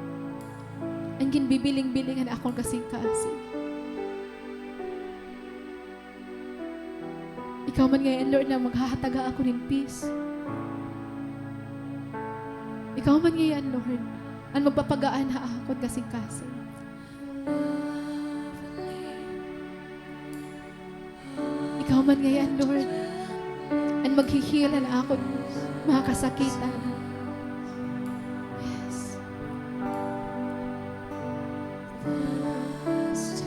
an ginbibiling-biling han akon kasingkasing. Ikaw man ngay-an, Lord, an maghahatag ha akon hin peace. Ikaw man ngay-an, Lord, an magpapagaan ha akon kasingkasing. Ikaw man ngay-an, Lord, an maghi-heal han akon mga kasakitan. Yes. Yes.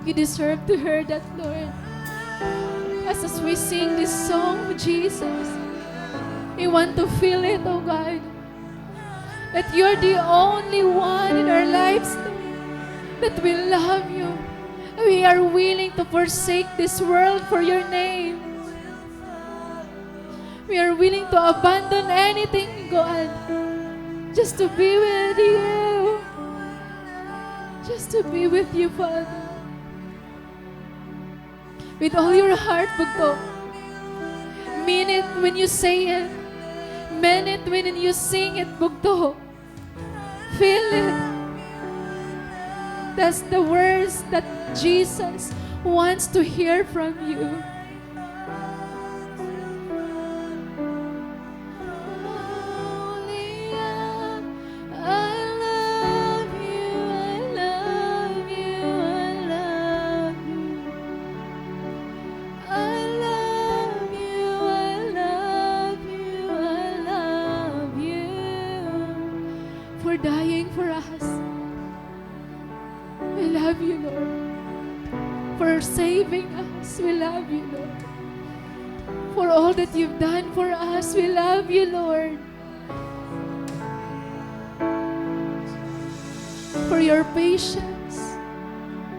You deserve to hear that, Lord. As, as we sing this song, Jesus, we want to feel it, oh God. That you're the only one in our lives, Lord, that we love you. We are willing to forsake this world for your name. We are willing to abandon anything, God, just to be with you. Just to be with you, Father. With all your heart, bugto. Mean it when you say it. Mean it when you sing it, bugto. Feel it. That's the words that Jesus wants to hear from you. For dying for us. We love you, Lord. For saving us, we love you, Lord. For all that you've done for us, we love you, Lord. For your patience,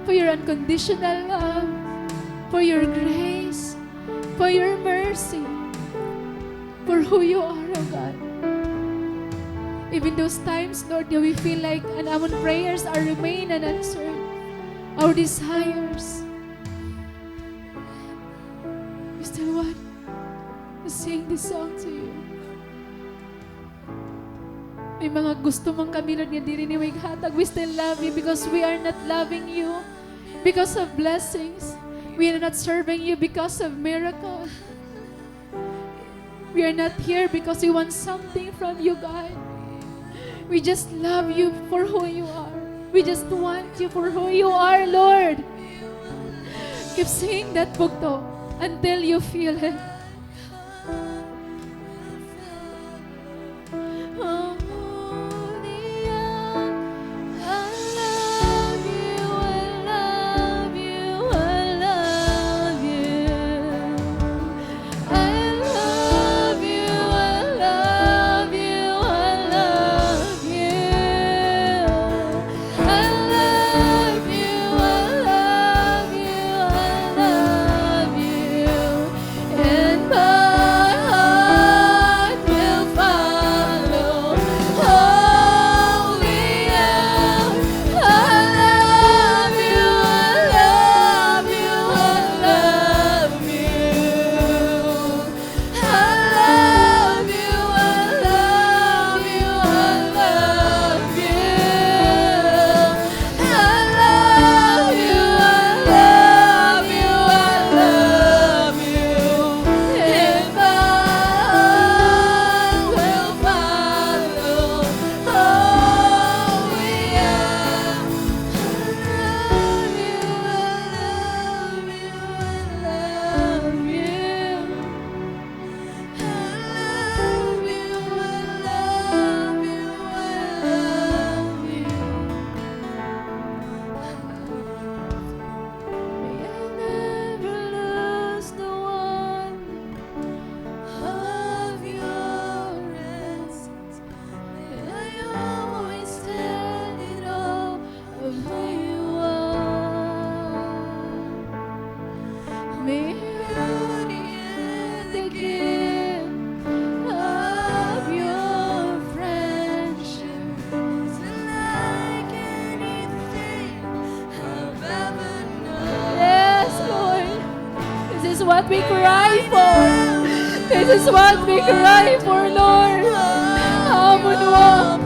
for your unconditional love, for your grace, for your mercy, for who you are, oh God. Even those times, Lord, that we feel like an amon prayers are remain unanswered, our desires, we still want to sing this song to you. May mga gusto man kami, Lord, nga diri niyo ighatag. We still love you because we are not loving you because of blessings. We are not serving you because of miracle. We are not here because we want something from you, God. We just love you for who you are. We just want you for who you are, Lord. Keep singing that, bugto, until you feel it. Yes, Lord. This is what we cry for. This is what we cry for, Lord. Amon wa.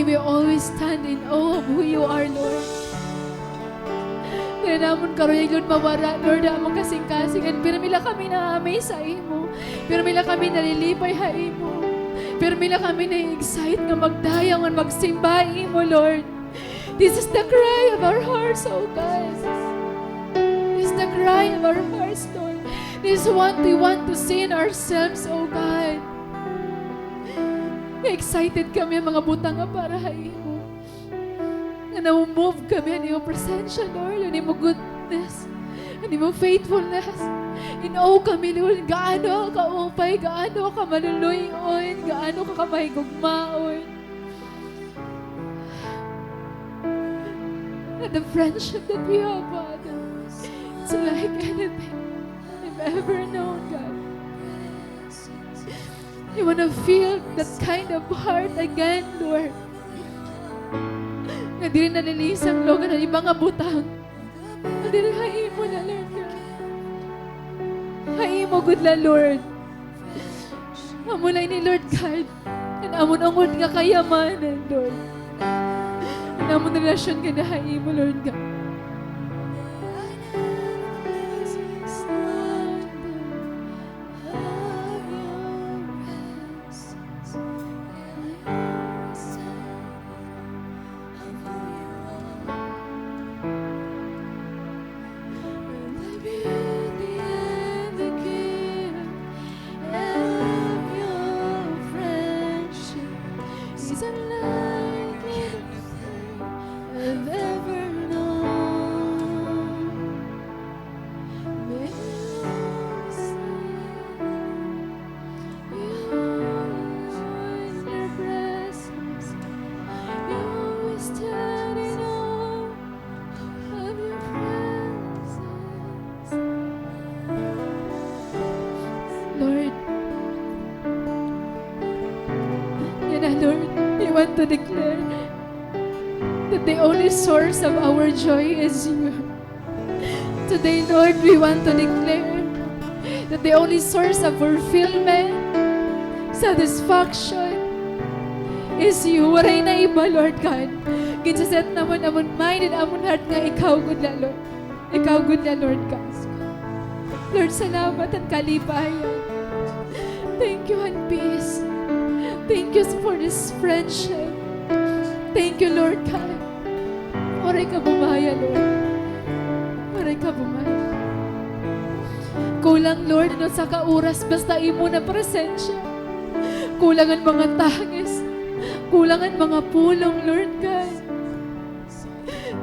We always stand in awe of who you are, Lord. Diri namon karuyag, Lord, mawara, Lord, an amon kasingkasing. Pirmi la kami na-amaze ha imo. Pirmi la kami nalilipay ha imo. Pirmi la kami na-excite nga magdayag ngan magsimba ha imo, Lord. This is the cry of our hearts, oh God. This is the cry of our hearts, Lord. This is what we want to see in ourselves, oh God. Excited kami ha mga butang nga para ha imo. Nga na-move kami han imo presensya, Lord, han imo goodness, han imo faithfulness. In awe kami, Lord, gaano ka kaupay, gaano ka maluluy-on, gaano ka kamahigugmaon. And the friendship that we have, Father, it's like anything I've ever known, God. We wanna feel that kind of heart again, Lord. Nga diri nalilisang, Lord, an iba nga butang. Nga diri ha imo la, Lord God. Ha imo gud la, Lord. Amo la ini, Lord God. An amon ungod nga kayamanan, Lord. An amon relasyon ngada ha imo, Lord God. Lord, yana, Lord, we want to declare that the only source of our joy is you. Today, Lord, we want to declare that the only source of fulfillment, satisfaction, is you. Waray na iba, Lord God. Ginsaset namon amon mind and amon heart nga ikaw gud la, Lord. Ikaw gud la, Lord God. Lord, salamat han kalipayan. Thank you han peace. Thank you for this friendship. Thank you, Lord God. Waray ka bumaya, Lord. Waray ka bumaya. Kulang, Lord, an usa ka oras basta imo na presensya. Kulang an mga tangis. Kulang an mga pulong, Lord God.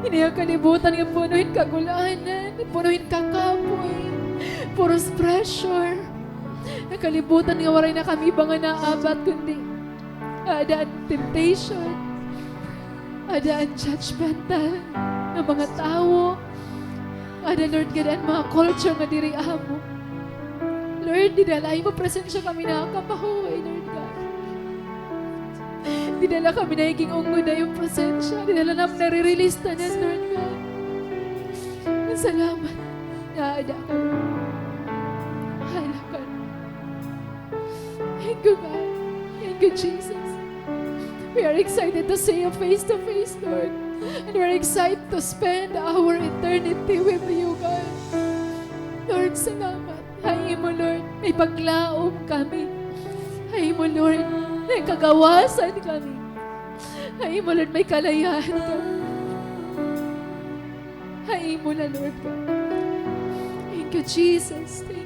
Ini nga kalibutan nga puno hin kagul-anan, puno hin kakapoy, puros pressure. Nga kalibutan nga waray na kami iba nga naabat kundi aada an temptation, aada an judgmental nga mga tawo, aada, Lord God, an mga culture nga diri amo. Lord, dinala ha imo presensya kami nakakapahuway, Lord God. Dinala kami nagiging ungod ha imo presensya. Dinala namon nare-release tanan, Lord God. Salamat. Naada ka, Lord. Hala ka, Lord. Thank you, God. Thank you, Jesus. We are excited to see you face to face, Lord. And we're excited to spend our eternity with you, God. Lord, salamat. Ha imo, Lord, may paglaom kami. Ha imo, Lord, may kagawasan kami. Ha imo, Lord, may kalayahan kami. Ha imo la, Lord God. Thank you, Jesus. Thank